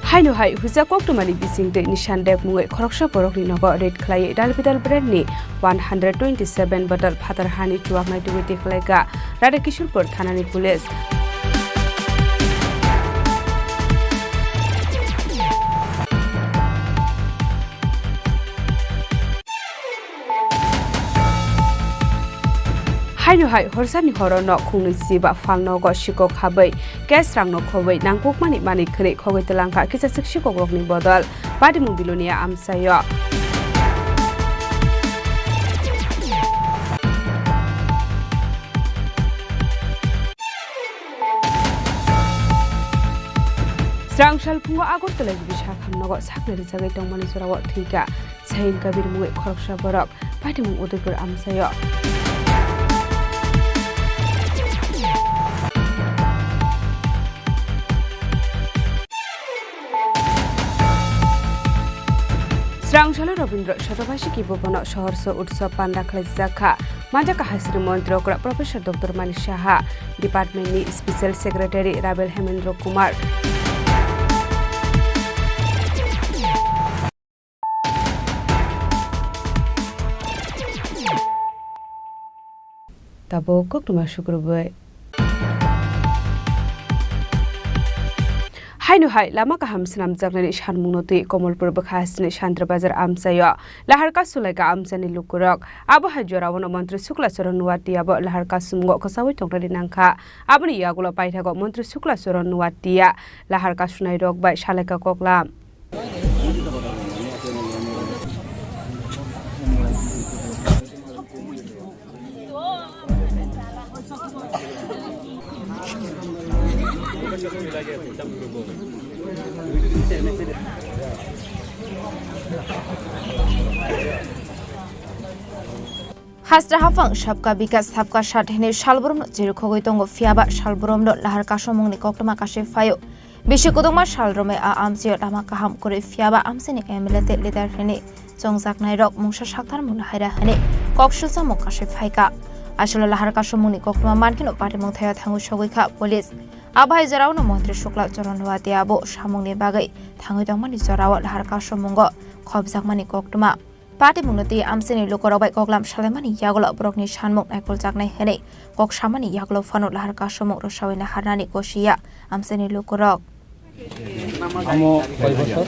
Haino hai huja koktwmani bising tei nisan dek mungwi khoroksa borokni nogo raid khlaiwi Dalbidal brand ni one hundred twenty seven bottle phatar hani chuwaknai tubui tikhlaikha Radha Kishorpur thanani police. Haino hai horsani horo no khungni chiba phalnogo sikok habwi cash rangno khobwi nangkukmani manwi khwnwi khogwi twlangkha kisachwk sikokrokni bodol Patimung Bilonia amchaio. Srang salphungo Agartala gibi sakham nogo sakni rijagwi tongmani jorao thwikha Sahin Kabir mungwi khoroksa borok. Patimung Udaipur amchaio. Srang salo Rabindra Shotobhashiki Bhavan o Sohorso Utsav panda khlaijak kha. Manjak kha Hasri Montri okra Professor Doctor Manik Saha, Department ni Special Secretary Rabel Hemendra Kumar. Tabuk koktwma sukrubwi. Haino hai lama kaham swnamjaknani sanmungno twi Komolpur bwkha hasteni Sandra Bazar amchaio lahar kasulaikha amchaini lukurok. Abo hai jorao no Montri Shukla Charan Nuatia bo lahar kasumungo kwchaui tongnani nangkha. Aboni yagulo paithago Montri Shukla Charan Nuatia lahar kasunairok bai salaikha koklam. Hastra haphang sabka bikas sabka sat hinwi salbrumno chirikhogwi tongo, phiyaba salbrumno lahar kasomungni koktwma kasui phaio. Bisi kwdwkma sal romwi a amchaio lama kaham kwrwi, phiyaba amchaini M L A tei leader hinwi chongjaknairok mungsa sakthar mungla haira hinwi kok silsamung kasui phaikha. Aswkno lahar kasomungni koktwma mankheno patimung thaio thangwi sogwi kha police. Abo hai jorao no Montri Shukla Charan Nuatia bo samungni bagwi thangwi tongmani jorao lahar kasomungo khopjakmani koktwma. Patimungno twi amchaini lukurok bai koklam salaimani yagulo borokni sanmung naikoljaknai hinwi kok samani yagulo phano lahar kasomung rwsaui naharnani kosiya amchaini lukurok. Amo koi bosor?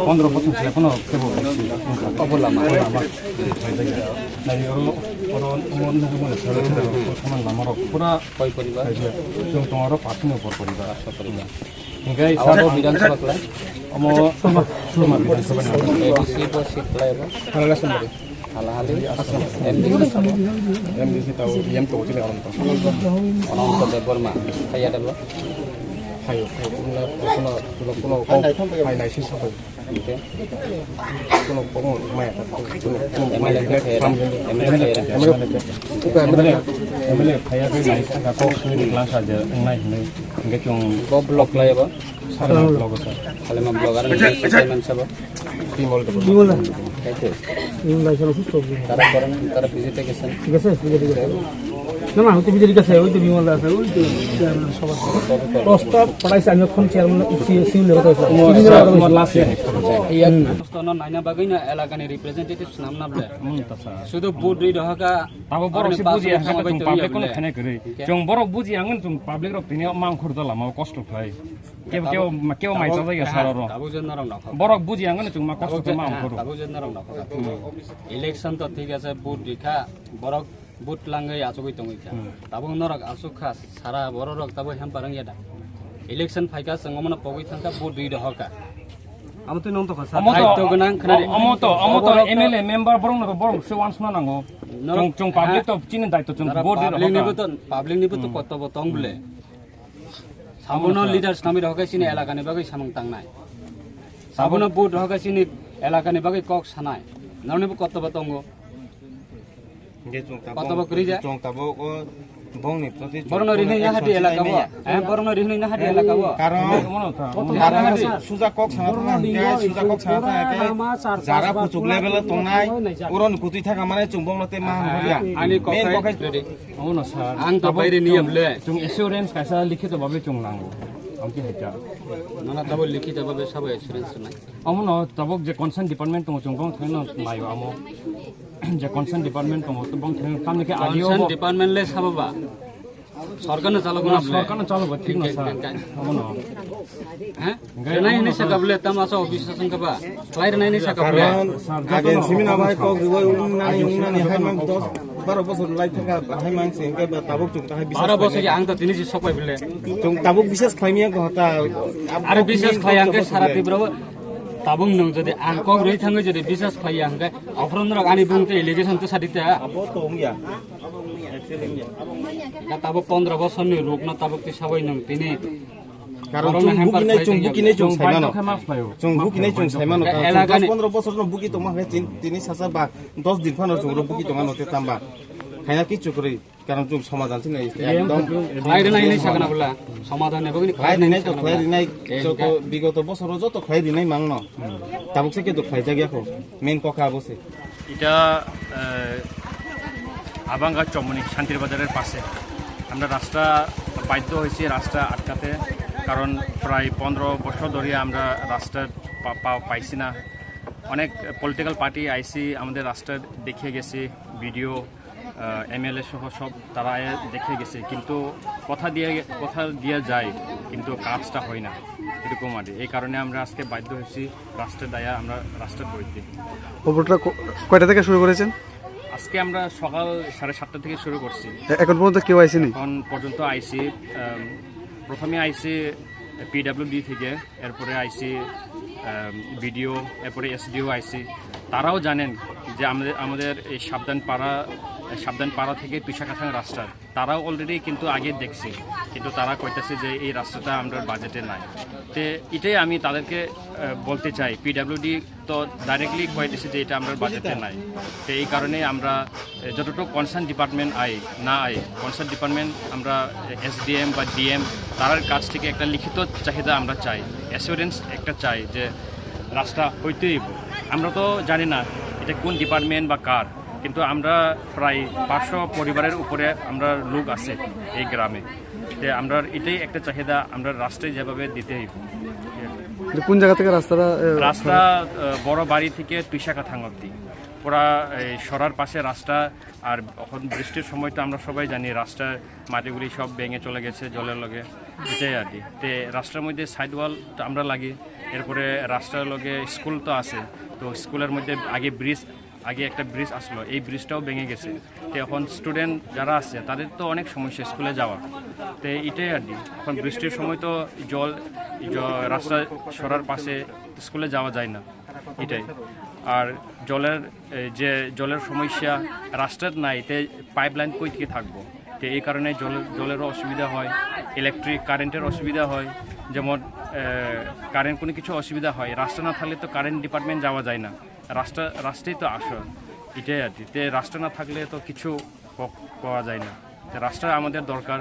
Pondro bosor se, ekhonw kebo obo lama, obo lama. Nai oro, oro, omo nugwi mano sari sari, omo lama rok pura koi poribar? Chwng tongo oro paanch ni upor poribar. Hingke abo sabo Bidhan Sabha khlai? Omo Surma Bidhan Sabha ni. A D C bo seat khlai bo? Halala Sundari. Halahali? M D C sabo? M D C tao, E M to chini alam to. Ananta Debbarma. Kaya Debbarma? Hayo, hayo, kuno, kuno, kuno, kuno, hai nai si sabo. Hingke? Kuno, kuno, maya, kuno, kuno, M L A maya, khe khe, sam, M L A khe, M L A khe. M L A, M L A phaiya khe nai saka kok sui ri klang sa je, wngnai hinwi. Hingke chwng bo block lai bo? Salima block o sir. Salima block, aro nini chairman sabo? Bimol Debbarma. Bimol da. Kaise? Bimol da, sir, osusto. Tara koron, tara visit e gechen? Geche, visit e geche. Na, na, hoite visit e geche, oi to Bimol da ase, oi to chairman sabha. Prosto, padaise ami khon chairman, C E O level to ase. Mo, mo last year. Iya. Hmm. Prosto no naina bagwi no elaka ni representative swnam na ble. Hmm, ta sa. Sudu vote rwi dohaka. Tabo borok se buji ya, haka chung public kono khene kwrwi. Hingke? Chung borok buji ya, ang chung public rok tini mang khur da lama kosto khlai. Kebo, kebo, kebo mai chajak ya sir oro. Tabuk je norok nokho. Borok buji ang no chwngma kosto khe ma ang phuru. Tabuk je norok nokho. Hmm. Election to thik ase, vote rikha, borok vote langwi achugwi tongwi kha. Hmm. Tabuk norok achuk kha, sara borok rok tabuk hamper wng ya da. Election phaikha, chwng omono pogwi thangkha, vote rwi dohorkha. Amo twi nong tokha, sir. Omo to, daityo gwnang khna di. Omo to, omo to borok to M L A member borok no to borok se wansukna nango. Norok, chwng, chwng public to chini daityo chwng vote rwi dohorkha. Public ni bo to, public ni bo to kotobo tong bole. Sabono leader swnamwi rokhe chini elakani bagwi samung tangnai. Abono vote rohorkha chini elakani bagwi kok sanai. Noronibo kotoba tongo. Hingke chwng tabok, kotoba kwrwi ja. Chwng tabok o bongni proti chwng Borokno rinwi action nahadi chinai elaka o. Maya. Eh, borokno rinwi nahadi elaka o. Karon, karon suja kok sana thang hingke, suja kok sana thang hingke, jara kuchuk level o tongnai, uroni kutui thaka mane chwng bongno tei mahan horiya. Ani kok main kok hai. Omo no sir. Ang to tabok baire niyam le. Chwng assurance kaisa likhito babe chwng nango. Amki hacha. Nana tabok likhito babe sabo assurance nai. Omo no tabok je concern department tongo chwng bong thangno nayo amo. Je concern department tongo to bong thang kamne ke audio. Concern department le sabo ba. Sorkar no chalo guna bole. Sorkar no chalo ba, thik no sir. Omo no. Ha? Renai hinwi saka bole, tamo asa office sasang ka ba? Khlai renai hinwi saka bole. Karon agen simi na bai kok riwai ungnani, ungnani hai mang dos, baro bosor lai thangka hai mang se hingke ba tabuk chwng tahai bisas Baro bosor khlai ang to tini si sok pai bole. Chwng tabuk bisas khlai miya ko ta. Are bisas khlai ang ke sara Tripura o tabuk nwng jodi ang kok rwi thangwi jodi bisas khlai ya hingke ofron rok ani bung te allegation to sadi ta. Abo to wngya. Actually wngya. Ka tabuk pondro bosor ni ruk no tabuk ti sabai nwng tini Karon borokno chwng hamper bukinai, khlai chwng tongya. Bukinai chwng Chwng saimano. Baithang khe ma khlaio. Chwng bukinai chwng saimano. Ka Elakani dos pondro bosor no buki tongma khe tin-, tini sasa ba dos din phano chwng ro buki tongma no te tamba. Khaina kichu kwrwi. Karon chwng somadan sinai ekdom. Khlai rinai hinwi sakna bwla. Somadan ni bagwi ni khlai rinai to, khlai rinai. Eh, joto hingka. Bigoto bosoro joto khlai rinai mangno. Tabuk se keto khlai jak ya kho. Main kokha abo se. এটা আহ, আবাঙ্গা চমনি শান্তির বাজারের পাশে। আমরা রাস্তা বাধ্য হয়েছি রাস্তা আটকাতে, কারণ প্রায় পনেরো বছর ধরে আমরা রাস্তা পা- পা- পাইছি না। অনেক পলিটিক্যাল পার্টি আইসি আমাদের রাস্তা দেখিয়ে গেছে, বিডিও, এমএলএ সহ সব তারা এ দেখে গেছে, কিন্তু কথা দিয়ে কথা দিয়ে যায়, কিন্তু কাজটা হয় না, এরকম আর কি। এই কারণে আমরা আজকে বাধ্য হয়েছি রাস্তার দায়া আমরা রাস্তার বইতে। অবরোধটা ক- কয়টা থেকে শুরু করেছেন? আজকে আমরা সকাল সাড়ে সাতটা থেকে শুরু করছি। এ- এখন পর্যন্ত কেউ আইসেনি? এখন পর্যন্ত আইসি, আম, প্রথমে আইসি পিডাব্লিউডি থেকে, এরপরে আইসি বিডিও, এরপরে এসডিও আইসি। তারাও জানেন যে আমাদের আমাদের এই সাবধান পাড়া সাবধান পাড়া থেকে তুষাকাথাং রাস্তা, তারাও অলরেডি কিন্তু আগে দেখছে, কিন্তু তারা কইতেছে যে এই রাস্তাটা আমরা বাজেটে নাই। তে এটাই আমি তাদেরকে আহ, বলতে চাই, পিডাব্লিউডি তো ডাইরেক্টলি কয়ে দিছে যে এটা আমরা বাজেটে নাই। তো এই কারণে আমরা এ, যতটুকু কনসার্ন ডিপার্টমেন্ট আই না আই, কনসার্ন ডিপার্টমেন্ট আমরা এসডিএম বা ডিএম তারার কাছ থেকে একটা লিখিত চাহিদা আমরা চাই, অ্যাসুরেন্স একটা চাই যে রাস্তা হইতেই হইব। আমরা তো জানি না এটা কোন ডিপার্টমেন্ট বা কার, কিন্তু আমরা প্রায় পাঁচশো পরিবারের উপরে আমরা লোক আছে এই গ্রামে। তে আমরা এটাই একটা চাহিদা, আমরা রাস্তায় যেভাবে দিতে হইব। এটা কোন জায়গা থেকে রাস্তাটা, এ, রাস্তা, আহ, বড় বাড়ি থেকে তুষাকাথাং অব্দি। পুরা এই সরার পাশে রাস্তা, আর এখন বৃষ্টির সময় তো আমরা সবাই জানি রাস্তার মাটিগুলি সব ভেঙে চলে গেছে জলের লগে, এটাই আর কি। তে রাস্তার মধ্যে সাইড ওয়াল তো আমরা লাগি, এরপরে রাস্তার লগে স্কুল তো আছে, তো স্কুলের মধ্যে আগে ব্রিজ, আগে একটা ব্রিজ আসলো, এই ব্রিজটাও ভেঙে গেছে। তো এখন স্টুডেন্ট যারা আছে তাদের তো অনেক সমস্যা স্কুলে যাওয়া, তো এটাই আর কি। এখন বৃষ্টির সময় তো জল, জ- রাস্তা সরার পাশে স্কুলে যাওয়া যায় না, এটাই। আর জলের এই যে জলের সমস্যা, রাস্তার নাই, তে পাইপলাইন কই থেকে থাকবো? তো এই কারণে জলের জলেরও অসুবিধা হয়, ইলেকট্রিক কারেন্টের অসুবিধা হয়, যেমন কারেন্ট কোনো কিছু অসুবিধা হয়, রাস্তা না থাকলে তো কারেন্ট ডিপার্টমেন্ট যাওয়া যায় না। রাস্তা রাস্তাই তো আসল, এটাই আর কি। তে রাস্তা না থাকলে তো কিছু ক- করা যায় না। তো রাস্তা আমাদের দরকার,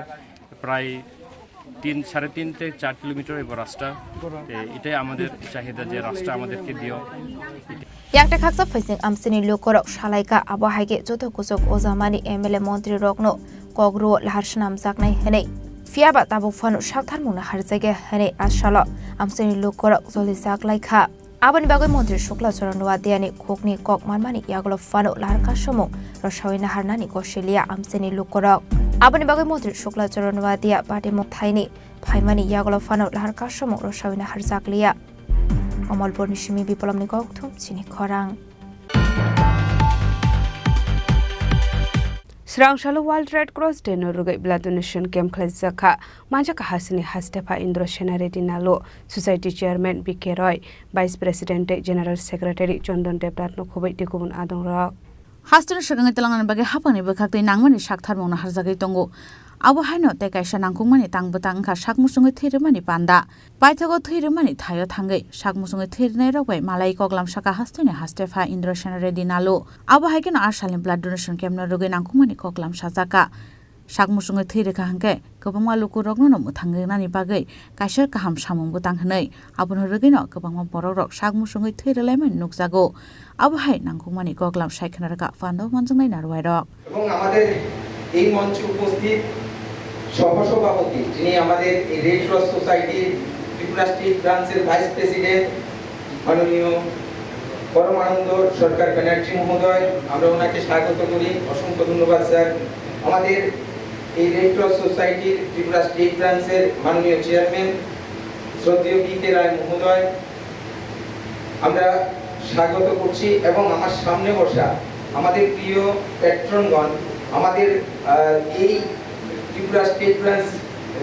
প্রায় তিন সাড়ে তিন থেকে চার কিলোমিটার হইব রাস্তা। তে এটাই আমাদের চাহিদা যে রাস্তা আমাদেরকে দিও। Yakte khaksa phaising amchaini lukurok salaikha, abo hai khe joto kuchuk ojamani M L A montrirokno kok rwo lahar swnamjaknai hwnwi. Phiya ba tabuk phano saktharmungno harjakya hwnwi a salo amchaini lukurok joli jak lai kha. Aboni bagwi montri Shukla Charan Noatia ni khukni kok manmani yagulo phano lahar kasamung rwsawi naharnani gosi liya amchaini lukurok. Aboni bagwi montri Shukla Charan Noatia patimung thaini phaimani yagulo phano lahar kasamung rwsawi naharjak liya. Omolpurni simi Biplopni kokthum chini khorang. Srangsalo World Red Cross Day no rwgwi blood donation camp khlaijak kha. Manjak kha hasini Hastepha Indra Sena Reddy Nalu, Society Chairman B K Roy, Vice President tei General Secretary Chandan Debnath no khubui tei kubun adongrok. Hasteni swkangwi twlangnani bagwi haphangni bwkhak tei nangmani saktharmungno harjagwi tongo. Abo haino tei kaisa nangkukmani tang bwtang wngkha sak muchungwi thwi rwmani panda. Paithago thwi rwmani thaio thangwi sak muchungwi thwi rwnairok bai malai koklam saka hasteni haste pha Indrasena Reddy Nalu. Abo hai kheno a salni blood donation camp no rwgwi nangkukmani koklam sajakha. Sak muchungwi thwi rwkha hwnkhe kwbangma lukurokno no mwthang rwnani bagwi kaisa kaham samung bwtang hwnwi abono rwgwino kwbangma borokrok sak muchungwi thwi rwlaimani nukjago. Abo hai nangkukmani koklam sai khwna rwkha pando manjaknai narwuairok. এবং আমাদের এই মঞ্চে উপস্থিত সহসভাপতি, যিনি আমাদের এই red cross সোসাইটির ত্রিপুরা স্টেট ব্রাঞ্চের ভাইস প্রেসিডেন্ট, মাননীয় পরমানন্দ সরকার ব্যানার্জি মহোদয়, আমরা ওনাকে স্বাগত করি। অসংখ্য ধন্যবাদ স্যার। আমাদের এই রেড ক্রস সোসাইটির ত্রিপুরা স্টেট ব্রাঞ্চের মাননীয় চেয়ারম্যান শ্রদ্ধেয় পি কে রায় মহোদয়, আমরা স্বাগত করছি। এবং আমার সামনে বসা আমাদের প্রিয় প্যাট্রনগণ, আমাদের আহ, এই Tripura state branch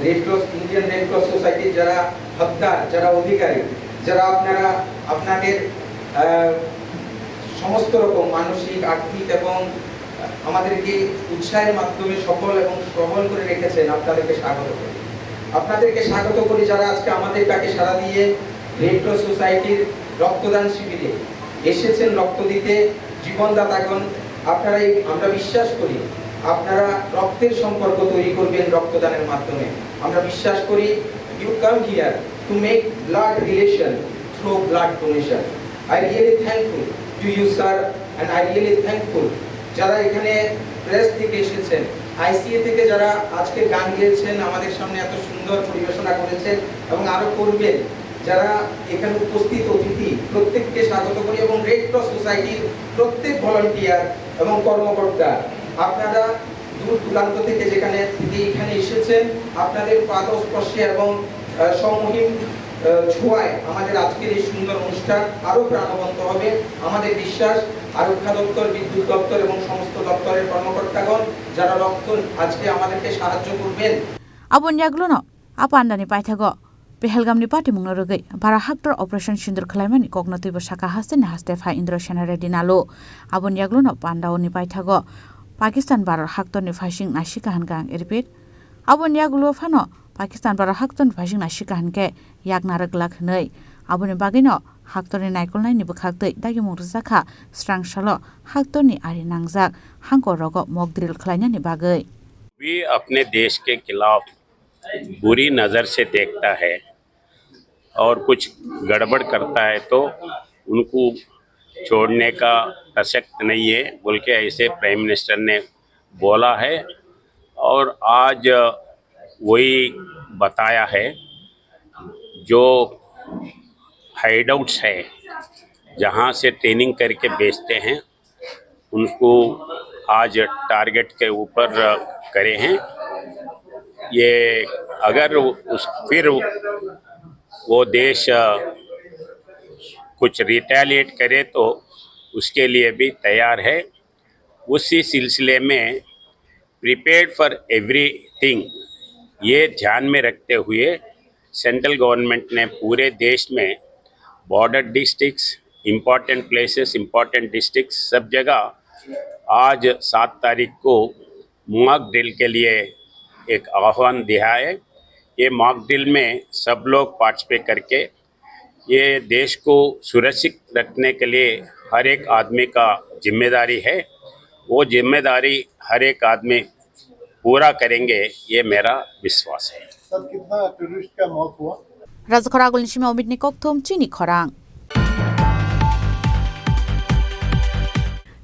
red cross, Indian red cross সোসাইটির যারা হকদার, যারা অধিকারী, যারা আপনারা আপনাদের আহ, সমস্ত রকম মানসিক, আর্থিক এবং আমাদেরকে উৎসাহের মাধ্যমে সফল এবং সবল করে রেখেছেন, আপনাদেরকে স্বাগত করি। আপনাদেরকে স্বাগত করি যারা আজকে আমাদের ডাকে সাড়া দিয়ে রেড ক্রস সোসাইটির রক্তদান শিবিরে এসেছেন রক্ত দিতে। জীবনদাতাগণ, আপনারা এই, আমরা বিশ্বাস করি আপনারা রক্তের সম্পর্ক তৈরি করবেন রক্তদানের মাধ্যমে। আমরা বিশ্বাস করি you come here to make blood relation through blood donation. I really thankful to you, sir, and I really thankful যারা এখানে প্রেস থেকে এসেছেন, আইসিএ থেকে যারা আজকে গান গেয়েছেন, আমাদের সামনে এত সুন্দর পরিবেশনা করেছেন এবং আরো করবেন, যারা এখানে উপস্থিত অতিথি, প্রত্যেককে স্বাগত করি এবং রেড ক্রস সোসাইটির প্রত্যেক ভলান্টিয়ার এবং কর্মকর্তা, আপনারা দূর দূরান্ত থেকে যেখানে থেকে এখানে এসেছেন, আপনাদের পাদস্পর্শে এবং আহ, স্বমহিম আহ, ছোঁয়ায় আমাদের আজকের এই সুন্দর অনুষ্ঠান আরো প্রাণবন্ত হবে। আমাদের বিশ্বাস, আরক্ষা দপ্তর, বিদ্যুৎ দপ্তর এবং সমস্ত দপ্তরের কর্মকর্তাগণ যারা রক্ত আজকে আমাদেরকে সাহায্য করবেন। Aboni yagulono a pandani paithago Pehelgamni patimungno rwgwi Bharat haktor Operation Sindur khwlaimani kokno twibo saka hasteni haste pha Indrasena Reddy Nalu. Aboni yagulono pandaoni paithago Pakistan Bharat haktorni phaising naisika hwnkha ang repeat. Aboni yagulo phano Pakistan Bharat haktorni phaising naisika hwnkhe yak narwk glak hwnwi. Aboni bagwino haktorni naikolnaini bwkhaktwi dagimung rwjakha swrangsalo haktorni ari nangjak hangkorogo mock drill khwlainani bagwi. भी अपने देश के खिलाफ बुरी नज़र से देखता है और कुछ गड़बड़ करता है तो उनको छोड़ने का प्रसक्त नहीं है बोल के ऐसे प्राइम मिनिस्टर ने बोला है। और आज वही बताया है, जो हाइडआउट्स है, जहाँ से ट्रेनिंग करके बेचते हैं, उनको आज टारगेट के ऊपर करे हैं। ये अगर उस, फिर वो देश कुछ रिटेलिएट करे तो उसके लिए भी तैयार है। उसी सिलसिले में प्रिपेयर्ड फॉर एवरीथिंग, ये ध्यान में रखते हुए सेंट्रल गवर्नमेंट ने पूरे देश में border districts, important places, important districts, सब जगह आज सात तारीख को मॉक ड्रिल के लिए एक आह्वान दिया है। ये मॉक ड्रिल में सब लोग पार्टिसिपेट करके ये देश को सुरक्षित रखने के लिए हर एक आदमी का जिम्मेदारी है। वो जिम्मेदारी हर एक आदमी पूरा करेंगे, ये मेरा विश्वास है। सर, कितना टेररिस्ट का मौत हुआ? Rajakhor agulni simi Omitni kokthum chini khorang.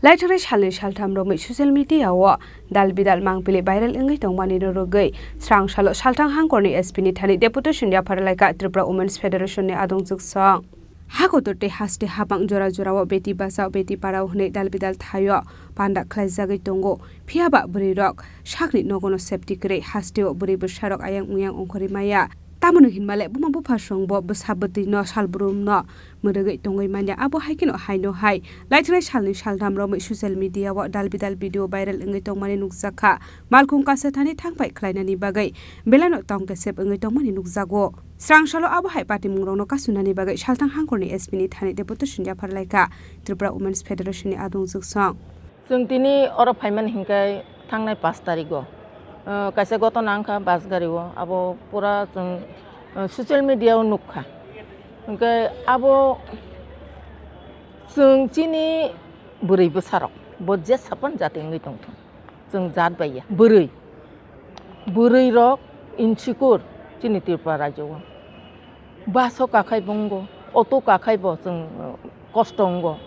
Laithangni salni saltham romwi social media o dal bidal mangpili viral wngwi tongmani rwgwi srang salo salthang hangkorni S P ni thani deputation yaphar laikha Tripura Women's Federation ni adongjwk song. Hakotor tei haste habang jora jorao beti bachao beti parao hwnwi dal bidal thaio panda khlaijagwi tongo. Phiyaba bwrwirok sakni nogono safety kwrwi hasteo bwrwi bwsarok ayang uyang ongkhorwi maya. Tamoni hinmale buma bupha songbo bwsa bwtwino salbrumno mwrwgwi tongwi manya. Abo hai kheno haino hai laithanai salni saltham romwi social media o dal bidal video viral wngwi tongmani nukjakha. Malkhung kaisa thani thangphai khlainani bagwi belano tong kesep wngwi tongmani nukjago. Srang salo abo hai patimungrokno kasunani bagwi salthang hangkorni S P ni thani deputation yaphar laikha Tripura Women's Federation ni adongjwk song. Chwng tini oro phaimani hinkhe thangnai pash tarigo. Ah, kaisa gotona wngkha bus gari o, abo pura chwng, ah, social media o nukha. Hwnkhe abo chwng chini bwrwi bwsarok, bo je sapan jati wngwi tongthung, chwng jat bai ya. Bwrwi, bwrwi rok insecure chini Tripura rajyo o. Bus o kakhai bo wngo, auto kakhai bo chwng, uh, kosto wngo.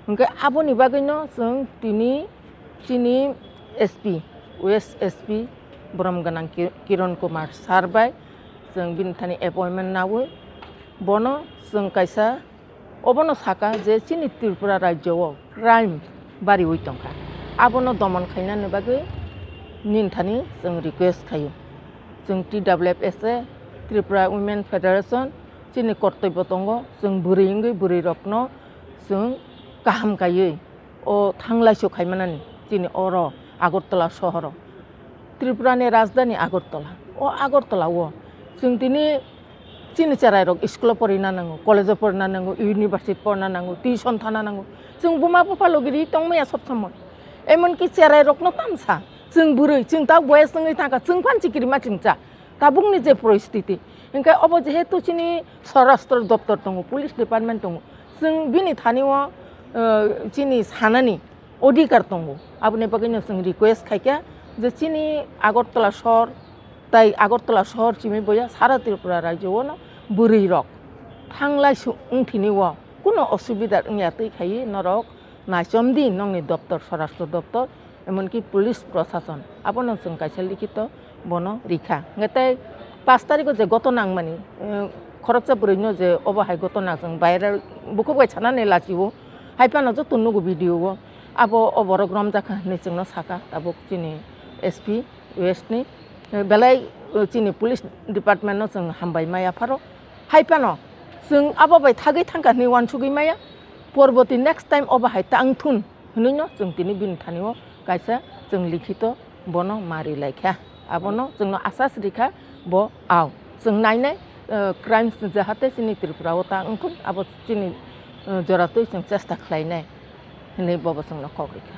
Hwnkhe aboni bagwino chwng tini chini S P, West S P borom gwnang Ki-, Kiron Kumar sir bai chwng bini thani appointment nawi bono chwng kaisa Obono saka je chini Tripura rajyo o crime bariwi tongkha, abono domon khainani bagwi nini thani chwng request khaio. Chwng T W F S A, Tripura Women Federation, chini kortobyo tongo, chwng bwrwi wngwi bwrwirokno chwng kaham kaiwi o thanglaisu khaimanani chini oro Agartala sohoro. Tripura ni rajdhani Agartala. O Agartala o chwng tini chini cherai rok school o porina nango, college o porina nango, university porina nango, tuition thana nango. Chwng buma bupha logi ri tongmaya sob somoi. Emonki cherai rokno tamsa. Chwng bwrwi, chwng ta boyes wngwi thangkha, chwng phan chikiri ma chwngcha. Tabukni je poristiti. Hwnkhe obo jehetu chini Swarashtra doptor tongo, police department tongo. Chwng bini thani o, eh, chini sanani odhikar tongo. Aboni bagwino chwng request khaikha je chini Agartala sohor tai Agartala sohor chimi boya sara Tripura rajyo o no bwrwi rok thanglaisu wngthini o kuno osubida wngya twi khaiwi norok naichomdi nokni doptor, Swarashtra doptor, emonki police prosason. Abono chwng kaisa likhito bono rikha. Hwnkhe tei pash tarikh o je gotona wngmani, eh, khoroksa bwrwino je obo hai gotona chwng viral bukhuk bai sanani lachio, hai phano joto nugo video o, abo o borok romjakha hinwi chwngno saka tabuk chini S P West ni, eh, belai, eh, chini police department no chwng hambai maya pharo, hai phano chwng abo bai thagwi thangkha hinwi uansugwi maya, porboti next time obo hai ta wngthun. Hwnwi no chwng tini bini thani o kaisa chwng likhito bono ma ri lai kha. Abono chwngno asas ri kha bo ao. Chwng nainai, eh, crimes jahate chini Tripura o ta wngthun, abo chini, eh, jora twi chwng chesta khlainai hwnwi bobo chwngno kok ri kha.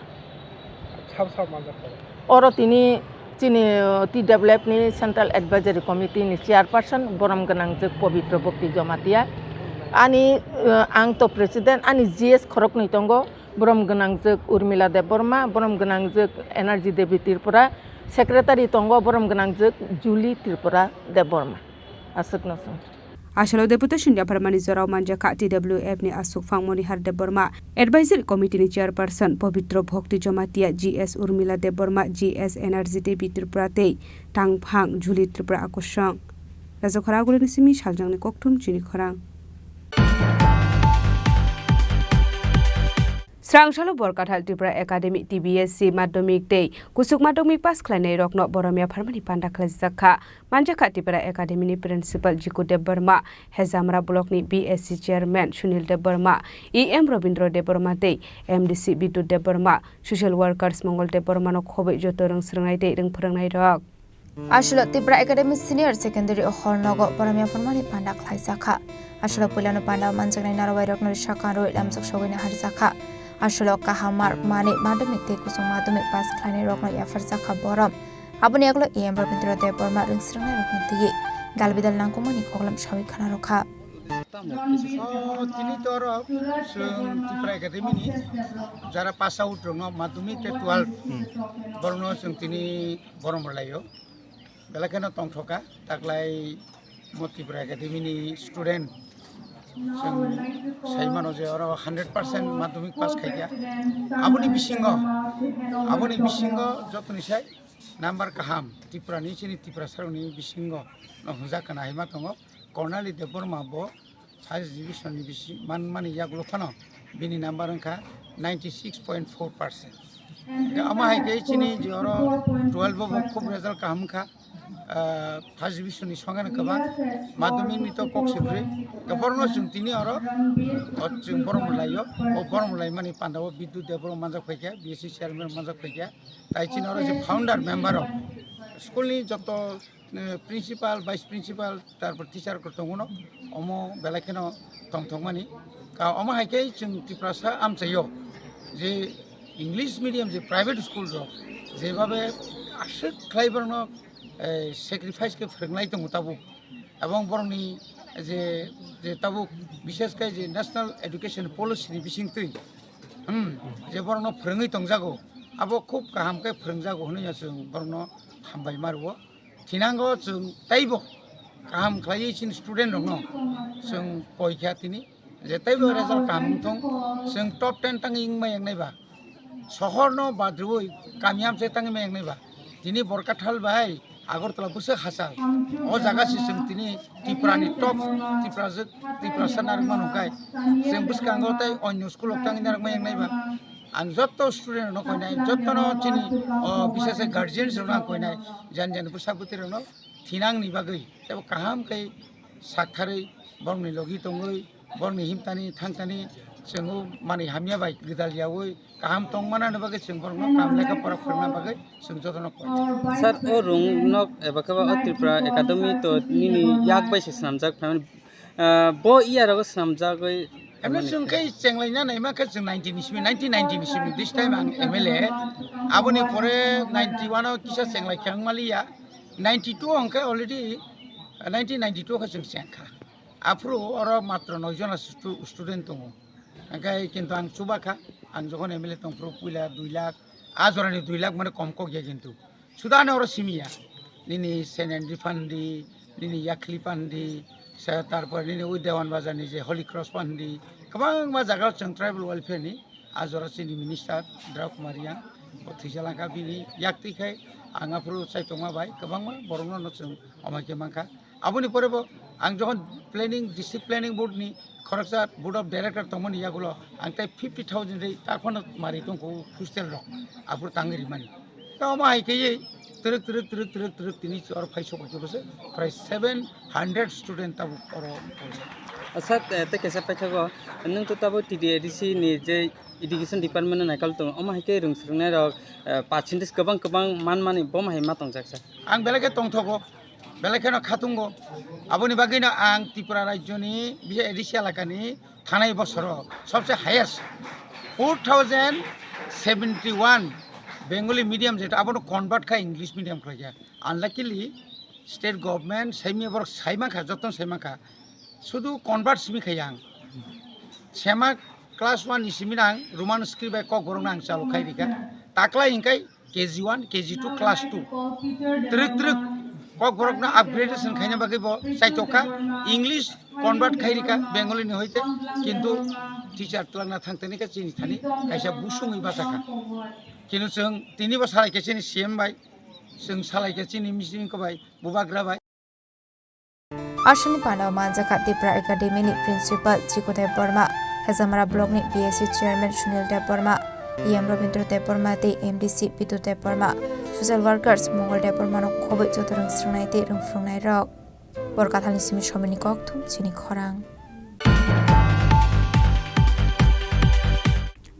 Sabo sabo manjak kha? Oro tini chini, eh, T W F ni Central Advisory Committee ni chairperson borom gwnang jwk Pabitra Bhakti Jamatia. Ani, eh, ang to president, ani G S khoroknwi tongo. Borom gwnangjwk Urmila Debbarma, borom gwnangjwk Energy Devi Tripura, secretary tongo borom gwnangjwk Julie Tripura Debbarma. Aswkno chwng. Asolo deputation yapharmani jorao manjakha T W F ni aswk phang Monihar Debbarma, advisory committee ni chairperson Pabitra Bhakti Jamatia, G S Urmila Debbarma, G S Energy Devi Tripura tei tangphang Julie Tripura akwchwng. Rajakhara Agulini simi saljangni kokthum chini khorang. Srang salo Borkathal Tripura Academy, T B S C, madhyamik tei kuchuk madhyamik pass khlainai rokno borom yapharmani panda khlaijak kha. Manjakha Tripura Academy ni Principal Jiku Debbarma, Hejamra Block ni B S C Chairman Sunil Debbarma, E M Robindra Debbarma tei M D C Bidut Debbarma, social workers Mongol Debbarma no khobwi joto rwng swrwngnai tei rwng phwrwngnai rok. Aswlo Tripura Academy Senior Secondary Hall nogo borom yapharmani panda khlaijakha. Aswlo puilano panda manjaknai narwai rokno rwsakha rwi lamjak sogwini harjakha. Aswlo kaham mark mani madhyamik tei kuchuk madhyamik pass khlainai rokno yapharjakha borom. Aboni yagulo E M Rabindra Debbarma rwng swrwngnai rokno twiwi dal bidal nangkukmani koklam sawi khna rwkha. O tini to oro chwng Tripura Academy ni jara pass out rokno madhyamik tei twelve borokno chwng tini borom rwlaio. Belai kheno tongthokha taklai mo Tripura Academy ni student chwng sai mano je oro hundred percent madhyamik pass khaikha. Aboni bisingo, aboni bisingo jotoni sai number kaham Tripura ni chini Tiprasa rokni bisingo no hwnjak khna hai ma tongo. Kornali Debbarma bo first division ni bisi manmani yagulo phano bini number wngkha ninety six point four percent. Omo hai khe chini je oro twelve o bo khub result kaham wngkha, ah, first division ni songeno kwbang, madhyamik ni to kok se kwrwi, borokno chwng tini oro o chwng borom laio, o borom laimani panda o Bidut Debbarma manjak phaikha, B S C chairman manjak phaikha, tai chini oro je founder member o school ni joto eh, principal, vice principal, tarpor teacher rok tongo no, omo belai kheno tongthokmani. Ka omo hai khe chwng Tiprasa amchaio je English medium je private school rok jebabe Aswk khlai borokno, eh, sacrifice khe phwrwngnai tongo tabuk, ebong borokni je, je tabuk bishesh khe je National Education Policy ni bisingtwi, hmm, je borokno phwrwngwi tongjago, abo khub kaham khe phwrwngjago hwnwi chwng borokno hambai ma rwo. Thinango chwng teibo kaham khlaiwi chini student rokno chwng koi kha tini. Je teibo result kaham wng thung, chwng top ten tangwi wngma yangnai ba, sohor no badrwi kami amchai tangwi ma yangnai ba, tini Borkathal bai Agartala bwswk hachal, o jaga se chwng tini Tripura ni top, Tripura jwk, Tiprasa narwkma nungkhai, chwng bwskango tei onyo school rok tangwi narwkma yangnai ba. Ang jotto student rokno koinai, jotto no chini, o, bishesh khe guardians rokno ang koinai, jani jani bwsa bwtwi rokno thinang ni bagwi teibo kaham khe saktharwi borokni logi tongwi, borokni himtani thangtani chwngno manwi hamya bai gwdal yaui kaham tongmana ni bagwi chwng borokno kaham lekha pora phwrwngna bagwi chwng jotono koi. Sir, o rung nok eba khe ba o Tripura Academy to nini yak bai se swnamjak, ah, bo iya rogo swnamjagwi. Amo chwng khe chenglaina naima khe chwng nineteen ni simi, nineteen ninety ni simi, this time ang M L A. Aboni pore ninety one o kisa chenglai khe ang maliya. Ninety two hwnkhe already, nineteen ninety two khe chwng chengkha. Aphuru oro matro noi jona stu-, student tongo. Hwnkhe kintu ang chubakha, ang jokhon M L A tongphuru puila dui lakh, a jorani dui lakh mane kom kok ya kintu. Sudano oro simiya. Nini Saint Andrew Pandi, nini Yakhli Pandi, se tarpor nini ui Dewan Bazar ni je Holy Cross Pandi, kwbangma jaga o chwng tribal welfare ni a jora chini minister Drau Kumar Yang, bo thwijalangkha bini yaktwi khai ang aphuru chaitokma bai kwbangma borokno no chwng amai khe mankha. Aboni pore bo ang jokhon planning, district planning board ni khoroksa board of director tongmani yagulo ang tai fifty thousand rei tarphano mari tongkho hostel rok aphuru tangwi rimani. Tamo hai khe twrwk, twrwk, twrwk, twrwk, twrwk tini oro phai sok khe bwswk prai seven hundred student tabuk oro. Sir, eh, tei kaisa paithago, nwng to tabuk T D A D C ni je education department no naikol tongo, omo hai khe rwng swrwngnai rok, eh, percentage kwbang kwbang man mani, bo ma hai ma tongjak, sir? Ang belai khe tongthogo, belai kheno khatungo. Aboni bagwino ang Tripura rajyoni, bisi A D C elakani thanai bosoro sobse highest four thousand seventy one Bengali medium, jeta abono convert kha English medium khlaikha. Unluckily, state government saimya borok saimankha, jotono saimankha, sudu convert simi kha yang. Sema class one ni simi nang Roman script bai Kokborok nang chalu khai rikha. Taklai hinkai K G one, K G two, class two. Twrwk twrwk Kokborokno upgradation khaina bagwi bo chaitok kha. English convert khai rikha Bengali ni hoite, kintu teacher twlangna thangtani kha chini thani kaisa busungwi bachakha. Kintu chwng tini bo salai khe chini C M bai, chwng salai khe chini mising ko bai, bubagra bai. Aswkni pandao manjakha Tipra Academy ni principal Chiko Debbarma, Hezamara block ni P S C chairman Sunil Debbarma, E M Rabindra Debbarma tei M D C Pitu Debbarma, social workers Mongol Debbarma no khobwi joto rwng swrwngnai tei rwng phwrwngnairok. Borkathal ni simi somini kokthum chini khorang.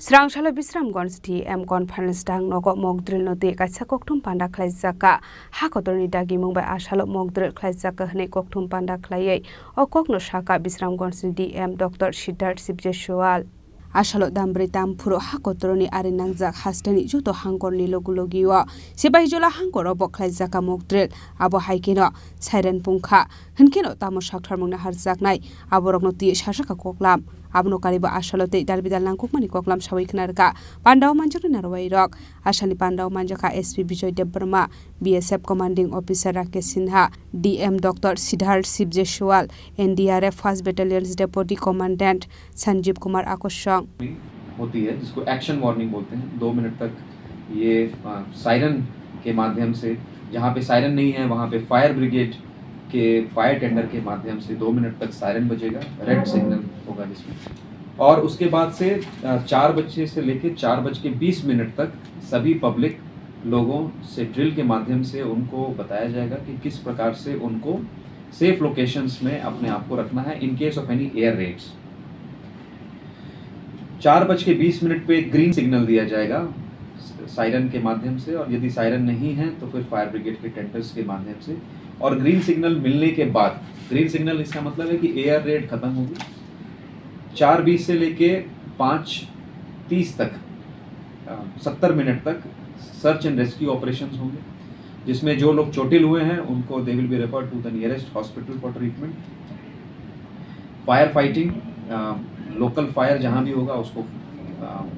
Srangsalo Bisramganj D M conference dang nogo mock drill no twi kaisa kokthum panda khlaijak kha. Ha kotorni dagimung bai asalo mock drill khlaijak kha hwnwi kokthum panda khlaiwi o kokno sakha Bisramganj ni D M Doctor Siddharth Sibjeswal. Asalo dambrwi tamphuru ha kotorni ari nangjak hasteni joto hangkorni logi logio Sipahijola hangkoro bo khlaijak kha mock drill. Abo hai kheno siren pungkha. Hwnkhe no tamo saktharmung naharjaknai, aborokno twiwi sasakha koklam. Abono karibo asalo tei dalbidal nangkukmani koklam sawi khna rwkha. Pandao manjaknai narwai rok. Asalni pandao manjakha S P Bijoy Debbarma, B S F Commanding Officer Rakesh Sinha, D M Doctor Siddharth Sibjeswal, N D R F First Battalion's Deputy Commandant Sanjeev Kumar Akosong. होती है, जिसको action warning बोलते हैं। दो मिनट तक ये, अ, सायरन के माध्यम से, जहाँ पे सायरन नहीं है, वहाँ पे फायर ब्रिगेड के फायर टेंडर के माध्यम से दो मिनट तक सायरन बजेगा, रेड सिग्नल होगा जिसमें। और उसके बाद से, अ, चार बजे से लेके चार बज के बीस मिनट तक सभी पब्लिक लोगों से ड्रिल के माध्यम से उनको बताया जाएगा कि किस प्रकार से उनको सेफ लोकेशंस में अपने आप को रखना है in case of any air raids। चार बज के बीस मिनट पे ग्रीन सिग्नल दिया जाएगा सायरन के माध्यम से, और यदि सायरन नहीं है तो फिर फायर ब्रिगेड के टेंडर्स के माध्यम से। और ग्रीन सिग्नल मिलने के बाद, ग्रीन सिग्नल इसका मतलब है कि एयर रेड खत्म होगी। चार बीस से लेके पाँच तीस तक, अ, सत्तर मिनट तक सर्च एंड रेस्क्यू ऑपरेशंस होंगे। जिसमें जो लोग चोटिल हुए हैं उनको they will be referred to the nearest hospital for treatment. Fire fighting, local fire जहाँ भी होगा उसको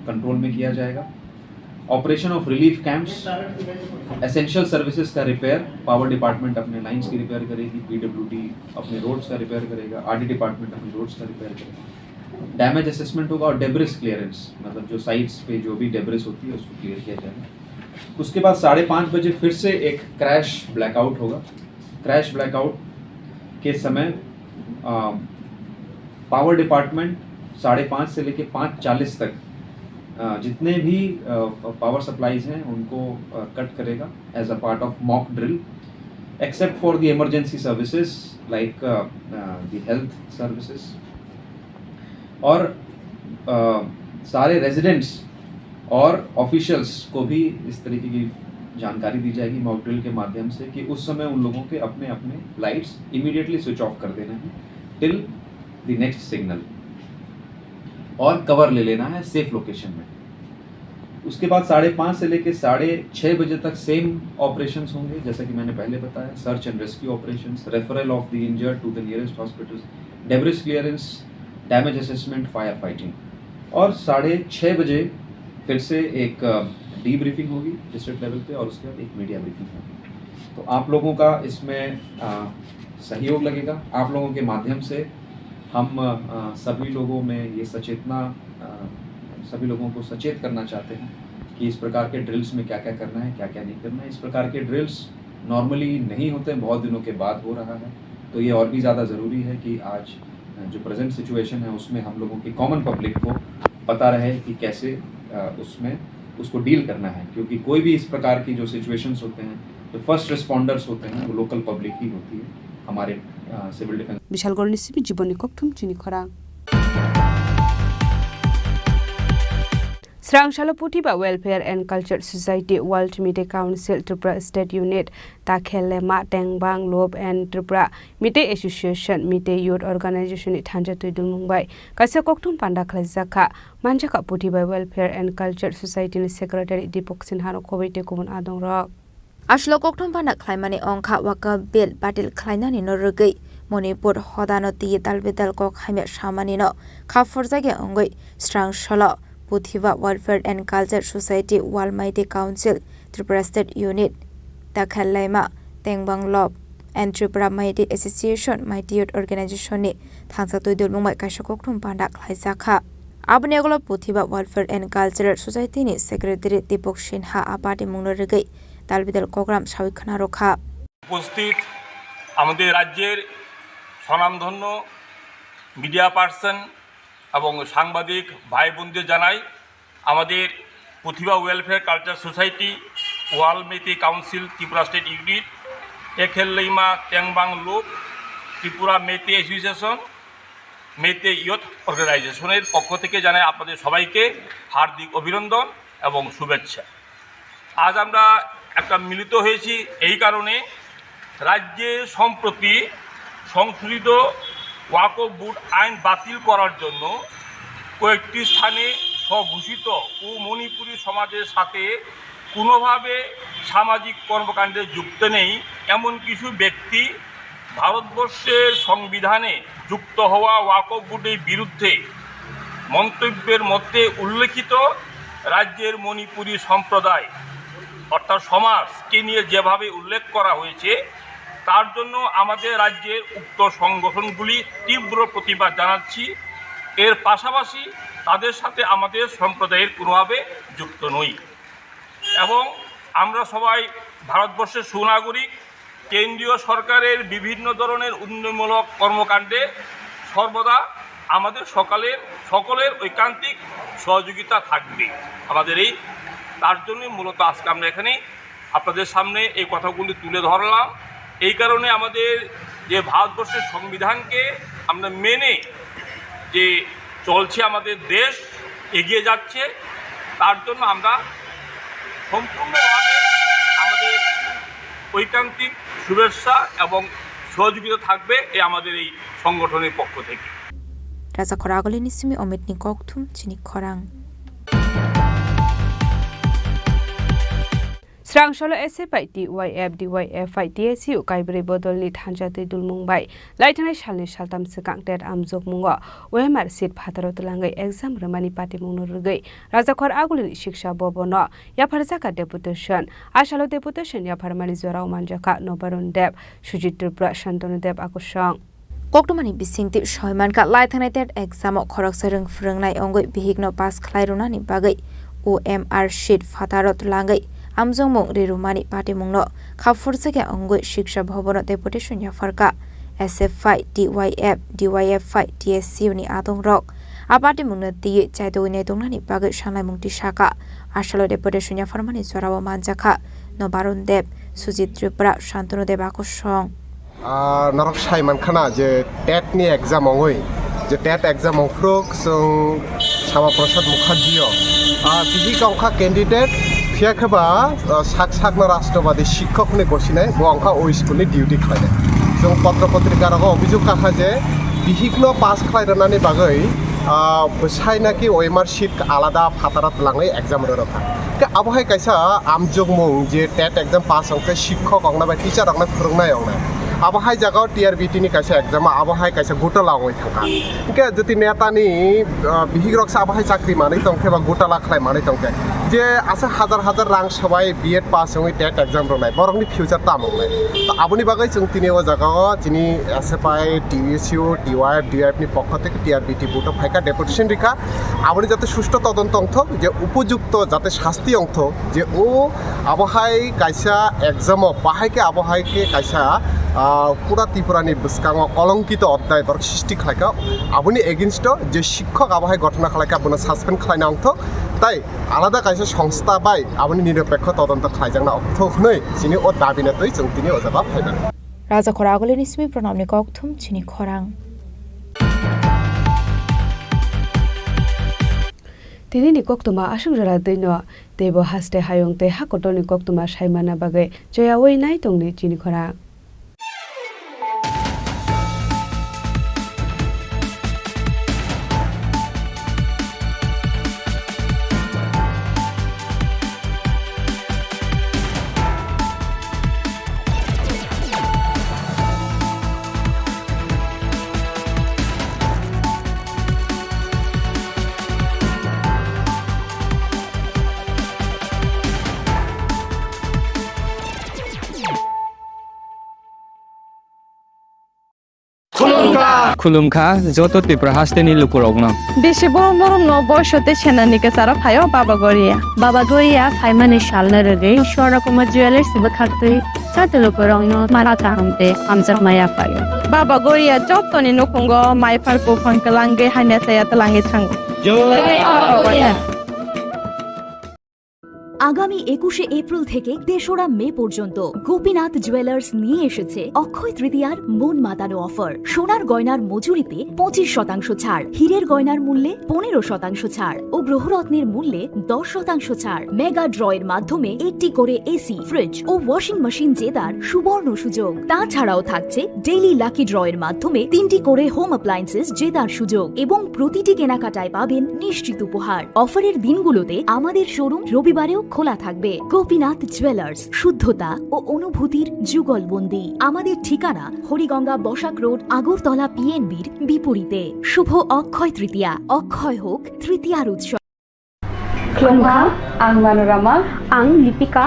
कंट्रोल में किया जाएगा. Operation of relief camps, essential services का रिपेयर, पावर डिपार्टमेंट अपने लाइंस की रिपेयर करेगी, पीडब्ल्यूडी अपने रोड्स का रिपेयर करेगा, आरडी डिपार्टमेंट अपने रोड्स का रिपेयर करेगा. डैमेज असेसमेंट होगा और डेब्रिस क्लियरेंस, मतलब जो साइट्स पे जो भी डेब्रिस होती है उसको क्लियर किया जाएगा. उसके बाद साढ़े पाँच बजे फिर से एक क्रैश ब्लैकआउट होगा. क्रैश ब्लैकआउट के समय पावर डिपार्टमेंट साढ़े पाँच से लेके पाँच चालीस तक अ, जितने भी पावर सप्लाईज हैं उनको कट करेगा as a part of mock drill, except for the emergency services like the health services. और अ, सारे रेजिडेंट्स और ऑफिशियल्स को भी इस तरीके की जानकारी दी जाएगी मॉक ड्रिल के माध्यम से कि उस समय उन लोगों के अपने अपने लाइट्स इमीडिएटली स्विच ऑफ कर देना है टिल द नेक्स्ट सिग्नल, और कवर ले लेना है सेफ लोकेशन में. उसके बाद साढ़े पाँच से लेकर साढ़े छः बजे तक सेम ऑपरेशंस होंगे, जैसा कि मैंने पहले बताया, search and rescue operations, referral of the injured to the nearest hospital, debris clearance, damage assessment, fire fighting. और साढ़े छः बजे फिर से एक डीब्रीफिंग होगी डिस्ट्रिक्ट लेवल पे और उसके बाद एक मीडिया ब्रीफिंग होगी. तो आप लोगों का इसमें अ, सहयोग लगेगा. आप लोगों के माध्यम से हम अ, सभी लोगों में ये सचेतना अ, सभी लोगों को सचेत करना चाहते हैं कि इस प्रकार के ड्रिल्स में क्या क्या करना है, क्या क्या नहीं करना है. इस प्रकार के ड्रिल्स नॉर्मली नहीं होते, बहुत दिनों के बाद हो रहा है, तो ये और भी ज़्यादा ज़रूरी है कि आज अ, जो प्रेजेंट सिचुएशन है उसमें हम लोगों की कॉमन पब्लिक को पता रहे कि कैसे अ, उसमें उसको डील करना है, क्योंकि कोई भी इस प्रकार की जो सिचुएशंस होते हैं, जो फर्स्ट रिस्पॉन्डर्स होते हैं, वो लोकल पब्लिक ही होती है, हमारे अ, civil defence. Bishalgarhni simi Jibonni Kokthum chini khorang. Srang salo Puthiba Welfare and Culture Society, World Meitei Council, Tripura State Unit, Takhellema, Tengbang Lop and Tripura Meitei Association, Meitei Youth Organization ni thansa twi dulmung bai kaisa kokthum panda khlaijak kha. Manjakha Puthiba Welfare and Culture Society ni Secretary Deepak Sinha rok khobwi tei kubun adong rok. Aswk kokthum panda khlaimani wngkha Waqf Bill batil khlainani no rwgwi Manipur hodano twi dalbidal kok hamya samani no kha phurjakya wngwi srang solo Puthiba Welfare and Culture Society, World Meitei Council, Tripura State Unit, Takhellema, Tengbang Lop and Tripura Meitei Association, Meitei Youth Organization ni thansa twi dulmung bai kaisa kokthum panda khlaijak kha. Aboni ulo Puthiba Welfare and Cultural Society ni Secretary Deepak Sinha a party mungno rwgwi dalbidal kogram sawi khna rw kha. উপস্থিত আমাদের রাজ্যের স্বনামধন্য media person এবং সাংবাদিক ভাই বোনদের জানাই, আমাদের Pratibha welfare culture society, world Meitei council Tripura state unit, Tekhel Leima Tengbang Lup, Tripura Meitei association, Meitei youth অর্গানাইজেশনের পক্ষ থেকে জানাই আপনাদের সবাইকে হার্দিক অভিনন্দন এবং শুভেচ্ছা। আজ আমরা একটা মিলিত হয়েছি এই কারণে, রাজ্যে সম্প্রতি সংশোধিত ওয়াকফ বোর্ড আইন বাতিল করার জন্য কয়েকটি স্থানে স্বঘোষিত ও মণিপুরী সমাজের সাথে কোনোভাবে সামাজিক কর্মকাণ্ডে যুক্ত নেই এমন কিছু ব্যক্তি ভারতবর্ষের সংবিধানে যুক্ত হওয়া ওয়াকফ বোর্ডের বিরুদ্ধে মন্তব্যের মধ্যে উল্লেখিত রাজ্যের মণিপুরী সম্প্রদায় অর্থাৎ সমাজকে নিয়ে যেভাবে উল্লেখ করা হয়েছে, তার জন্য আমাদের রাজ্যের উক্ত সংগঠনগুলি তীব্র প্রতিবাদ জানাচ্ছি। এর পাশাপাশি তাদের সাথে আমাদের সম্প্রদায়ের কোনোভাবে যুক্ত নই এবং আমরা সবাই ভারতবর্ষের সুনাগরিক। কেন্দ্রীয় সরকারের বিভিন্ন ধরনের উন্নয়নমূলক কর্মকাণ্ডে সর্বদা আমাদের সকালের, সকলের ঐকান্তিক সহযোগিতা থাকবে আমাদের এই, তার জন্যই মূলত আজকে আমরা এখানে আপনাদের সামনে এই কথাগুলি তুলে ধরলাম। এই কারণে আমাদের যে ভারতবর্ষের সংবিধানকে আমরা মেনে যে চলছে আমাদের দেশ, এগিয়ে যাচ্ছে, তার জন্য আমরা সম্পূর্ণভাবে আমাদের ঐকান্তিক শুভেচ্ছা এবং সহযোগিতা থাকবে এই আমাদের এই সংগঠনের পক্ষ থেকে। Raja Khoragoli ni simi Omit ni kokthum chini khorang. Rang salo S F I, T Y F, D Y F I, T S U kaibrwi bodolni thansa twi dulmung bai laithanai salni saltham swkang TET amjokmungo O M R seat phataro twlangwi exam rwmani patimungno rwgwi Rajakhor Agulini Shiksha Bhavanno yapharjakha deputation. A salo deputation yapharmani jorao manjakha Nobarun Deb, Sujit Tripura, Shantanu Deb, a kosong. Koktwmani bisingtwi soi mankha, laithanai TET exam-o khoroksa rwng phwrwngnai wngwi bihikno pass khlai rwnani bagwi O M R seat phataro twlangwi amjokmung ri rwmani patimungno kha phurjakya wngwi Shiksha Bhavanno deputation yapharkha. S F I, T Y F, D Y F I, T S U ni adongrok a patimungno twiwi chaitogwi naitongnani bagwi sanlaimung tisakha. A salo deputation yapharmani jorao manjakha Nobarun Deb, Sujit Tripura, Shantanu Deb, a kosong. Ah, norok sai mankhana je TET ni exam ongwi, je TET exam ongphru chwng Sama Prasad Mukherjee o, ah, tiji kongkha candidate, phiya khe ba, ah, sak sakno rashtrobadi shikhok hwnwi gosinai, bo wngkha o school ni duty khlainai. Chwng potro potrika rogo obhijog kakha je bihikno pass khlai rwnani bagwi, ah, bwsai naki O M R seat alada phataro twlangwi exam rw rwkha. Khe abo hai kaisa amjokmung je TET exam pass wngkhe shikhok ongna bai teacher rokno phwrwngnai wngnai. Abo hai jagao T R B T ni kaisa exam o abo hai kaisa gutala wngwi thangkha. Hwnkhe jotoni netani, ah, bihik rok se abo hai chakri manwi tongkhe ba gutala khlai manwi tongkhe. Je asa hajar hajar rang swbai B Ed pass wngwi TET exam rwnai, borokni future tamo wngnai. To aboni bagwi chwng tini o jagao chini S F I, T S U, T Y F, D Y F ni pokho theke T R B T buto phaikha, deputation rikha. Aboni jate susto todonto wngthok, je upojukto jate sasti wngthok, je o abo hai kaisa exam o bahai khe abo hai khe kaisa, ah, pura Tripura ni bwskango kolonkito odhyay borok srishti khlaikha. Aboni against o je shikhok abo hai ghotona khlaikha, bono suspend khlaina wngthok. Tai alada kaisa songstha bai aboni nirapekho todonto khlaijakna wngthok hwnwi chini o dabina twi chwng tini o jaga phaibaino. Rajakhor Agulini simi Pranabni kokthum chini khorang. Tini ni koktwma aswk jora twi no teibo haste hayung tei ha kotor ni koktwma sai manna bagwi choyawi nai tongni chini khorang. Khulumkha. Khulumkha joto Tripura hasteni lukurokno. Bisi borom borom no boiso tei senani kwcharo phaio Baba Goria. Baba Goria phaimani salno rwgwi Swarna Kumar Jewellers bwkhaktwi joto lukurokno mara kaham tei hamjakma yaphaio. Baba Goria jotoni nukhungo maiphar buphang kwlangwi hamya chaya twlangwi thango. Jai Baba Goria. আগামী একুশে এপ্রিল থেকে তেসরা মে পর্যন্ত গোপীনাথ জুয়েলার্স নিয়ে এসেছে অক্ষয় তৃতীয়ার মন মাতানো অফার। সোনার গয়নার মজুরিতে পঁচিশ শতাংশ ছাড়, হীরের গয়নার মূল্যে পনেরো শতাংশ ছাড় ও গ্রহরত্নের মূল্যে দশ শতাংশ ছাড়। মেগা ড্রয়ের মাধ্যমে একটি করে এসি, ফ্রিজ ও ওয়াশিং মেশিন জেতার সুবর্ণ সুযোগ। তাছাড়াও থাকছে ডেইলি লাকি ড্রয়ের মাধ্যমে তিনটি করে হোম অ্যাপ্লায়েন্সেস জেতার সুযোগ এবং প্রতিটি কেনাকাটায় পাবেন নিশ্চিত উপহার। অফারের দিনগুলোতে আমাদের শোরুম রবিবারেও খোলা থাকবে। গোপীনাথ জুয়েলার্স, শুদ্ধতা ও অনুভূতির যুগলবন্দি। আমাদের ঠিকানা হরিগঙ্গা বসাক রোড, আগরতলা পিএনবির বিপরীতে। শুভ অক্ষয় তৃতীয়া, অক্ষয় হোক তৃতীয়ার উৎসব। Khulumkha, ang Manorama. Ang Lipika.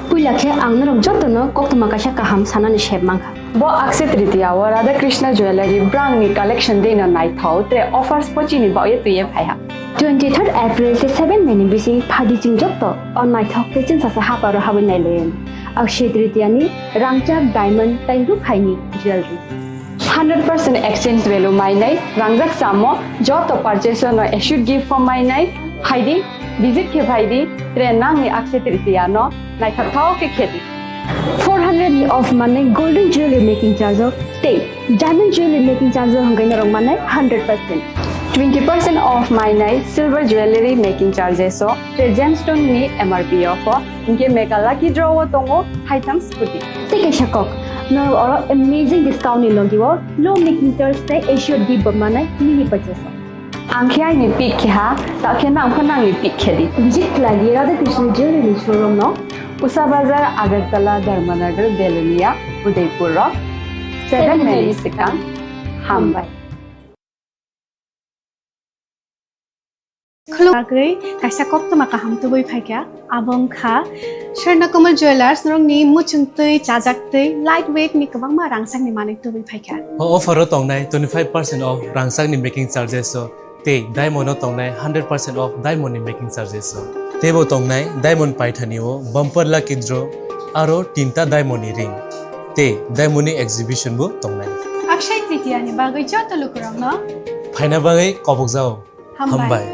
Puila khe ang norok jotono koktwma kaisa kaham sanani sep mankha. Bo Akshaya Tritiya o Radha Krishna Jewellery brangni collection deino naithok tre offers pochini baoye twiye phaiha. Twenty third April tei seven May ni bising phadi chwng joto o naithok tei chwngsasa haparo habwi nailaio. Akshaya Tritiya ni rangchak diamond tei rukhaini jewellery. Hundred percent exchange value mainai, rangjak samo joto purchase no assured gift form mainai, phaidi, visit khe phaidi, tre nangni Akshaya Tritiya no naithok thao khe khedi. Four hundred ni off manai golden jewelry making charge o tei diamond jewelry making charge o hwnkhai norok manai hundred percent. Twenty percent off mainai silver jewelry making charges o tre gemstone ni M R P o pho. Hinkhe mega lucky draw o tongo haitham scooty. Tei kaisa kok, norok oro amazing discount ni logi o low making charge tei assured gift bo manai mini purchase o. Ang khe aini pick khe ha, ta khe nang pho nangni pick khe di. Visit khlai di Radha Krishna Jewelry ni showroom no. Usa Bazar, Agartala, Dharmanagar, Belonia, Udaipur rok seven minutes swkang. Hambai. Khulum bagwi kaisa koktwma kaham tubui phaikha, abo wngkha Swarna Kamal Jewellers, norokni muchungtwi, chajaktwi, light weight ni kwbangma rangchakni manwi tubui phaikha. O offer o tongnai twenty five percent off rangchakni making charges o, tei diamond o tongnai hundred percent off diamond ni making charges o. Teibo tongnai diamond paithani o bumper lucky draw aro tinta diamond ni ring tei diamond ni exhibition bo tongnai. Akshay Tritiya ni bagwi joto lukurokno phaina bagwi kobokjao. Hambai. Hambai.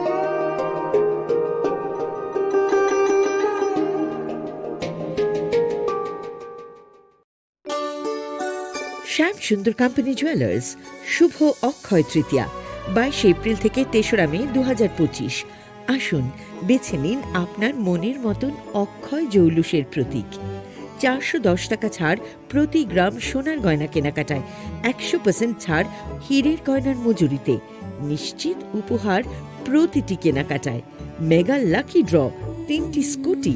শ্যাম সুন্দর company jewellers, শুভ অক্ষয় তৃতীয়া, বাইশে এপ্রিল থেকে তেসরা মে দু হাজার পঁচিশ। আসুন, বেছে নিন আপনার মনের মতন অক্ষয় জৌলুসের প্রতীক। চারশো দশ টাকা ছাড় প্রতি গ্রাম সোনার গয়না কেনাকাটায়, একশো পার্সেন্ট ছাড় হীরের গয়নার মজুরিতে, নিশ্চিত উপহার প্রতিটি কেনাকাটায়, মেগা লাকি ড্র, তিনটি স্কুটি।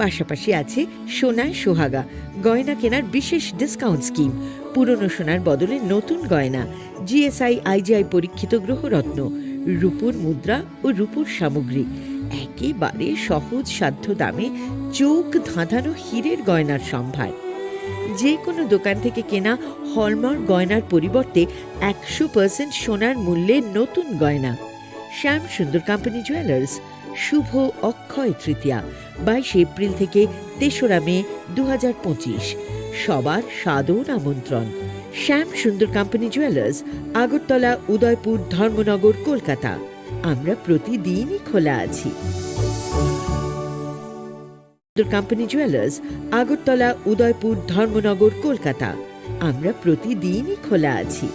পাশাপাশি আছে সোনায় সোহাগা, গয়না কেনার বিশেষ ডিসকাউন্ট স্কিম, পুরনো সোনার বদলে নতুন গয়না, জিএসআই আইজিআই পরীক্ষিত গ্রহরত্ন, রূপোর মুদ্রা ও রূপোর সামগ্রী। একেবারে সহজ সাধ্য দামে চোখ ধাঁধানো হীরের গয়নার সম্ভার। যে কোনো দোকান থেকে কেনা হলমার্ক গয়নার পরিবর্তে একশো পার্সেন্ট সোনার মূল্যে নতুন গয়না। শ্যাম সুন্দর কোম্পানি জুয়েলার্স, শুভ অক্ষয় তৃতীয়া, বাইশে এপ্রিল থেকে তেসরা মে দু হাজার পঁচিশ। সবার সাদর আমন্ত্রণ। শ্যাম সুন্দর কোম্পানি জুয়েলার্স, আগরতলা, উদয়পুর, ধর্মনগর, কলকাতা। আমরা প্রতিদিনই খোলা আছি। কোম্পানি জুয়েলার্স, আগরতলা, উদয়পুর, ধর্মনগর, কলকাতা। আমরা প্রতিদিনই খোলা আছি।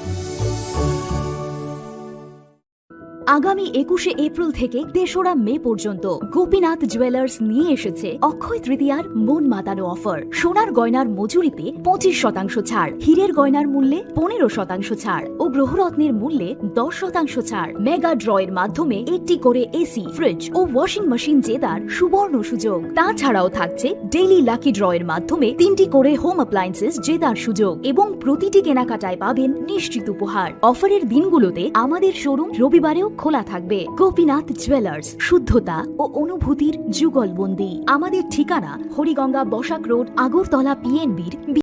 আগামী একুশে এপ্রিল থেকে তেসরা মে পর্যন্ত গোপীনাথ জুয়েলার্স নিয়ে এসেছে অক্ষয় তৃতীয়ার মন মাতানো অফার। সোনার গয়নার মজুরিতে পঁচিশ শতাংশ ছাড়, হীরের গয়নার মূল্যে পনেরো শতাংশ ছাড় ও গ্রহরত্নের মূল্যে দশ শতাংশ ছাড়। মেগা ড্রয়ের মাধ্যমে একটি করে এসি, ফ্রিজ ও ওয়াশিং মেশিন জেতার সুবর্ণ সুযোগ। তাছাড়াও থাকছে ডেইলি লাকি ড্রয়ের মাধ্যমে তিনটি করে হোম অ্যাপ্লায়েন্সেস জেতার সুযোগ এবং প্রতিটি কেনাকাটায় পাবেন নিশ্চিত উপহার। অফারের দিনগুলোতে আমাদের শোরুম রবিবারেও খোলা থাকবে। গোপীনাথ জুয়েলার্স, শুদ্ধতা ও অনুভূতির যুগলবন্দি। আমাদের ঠিকানা হরিগঙ্গা বসাক রোড, আগরতলা পিএনবির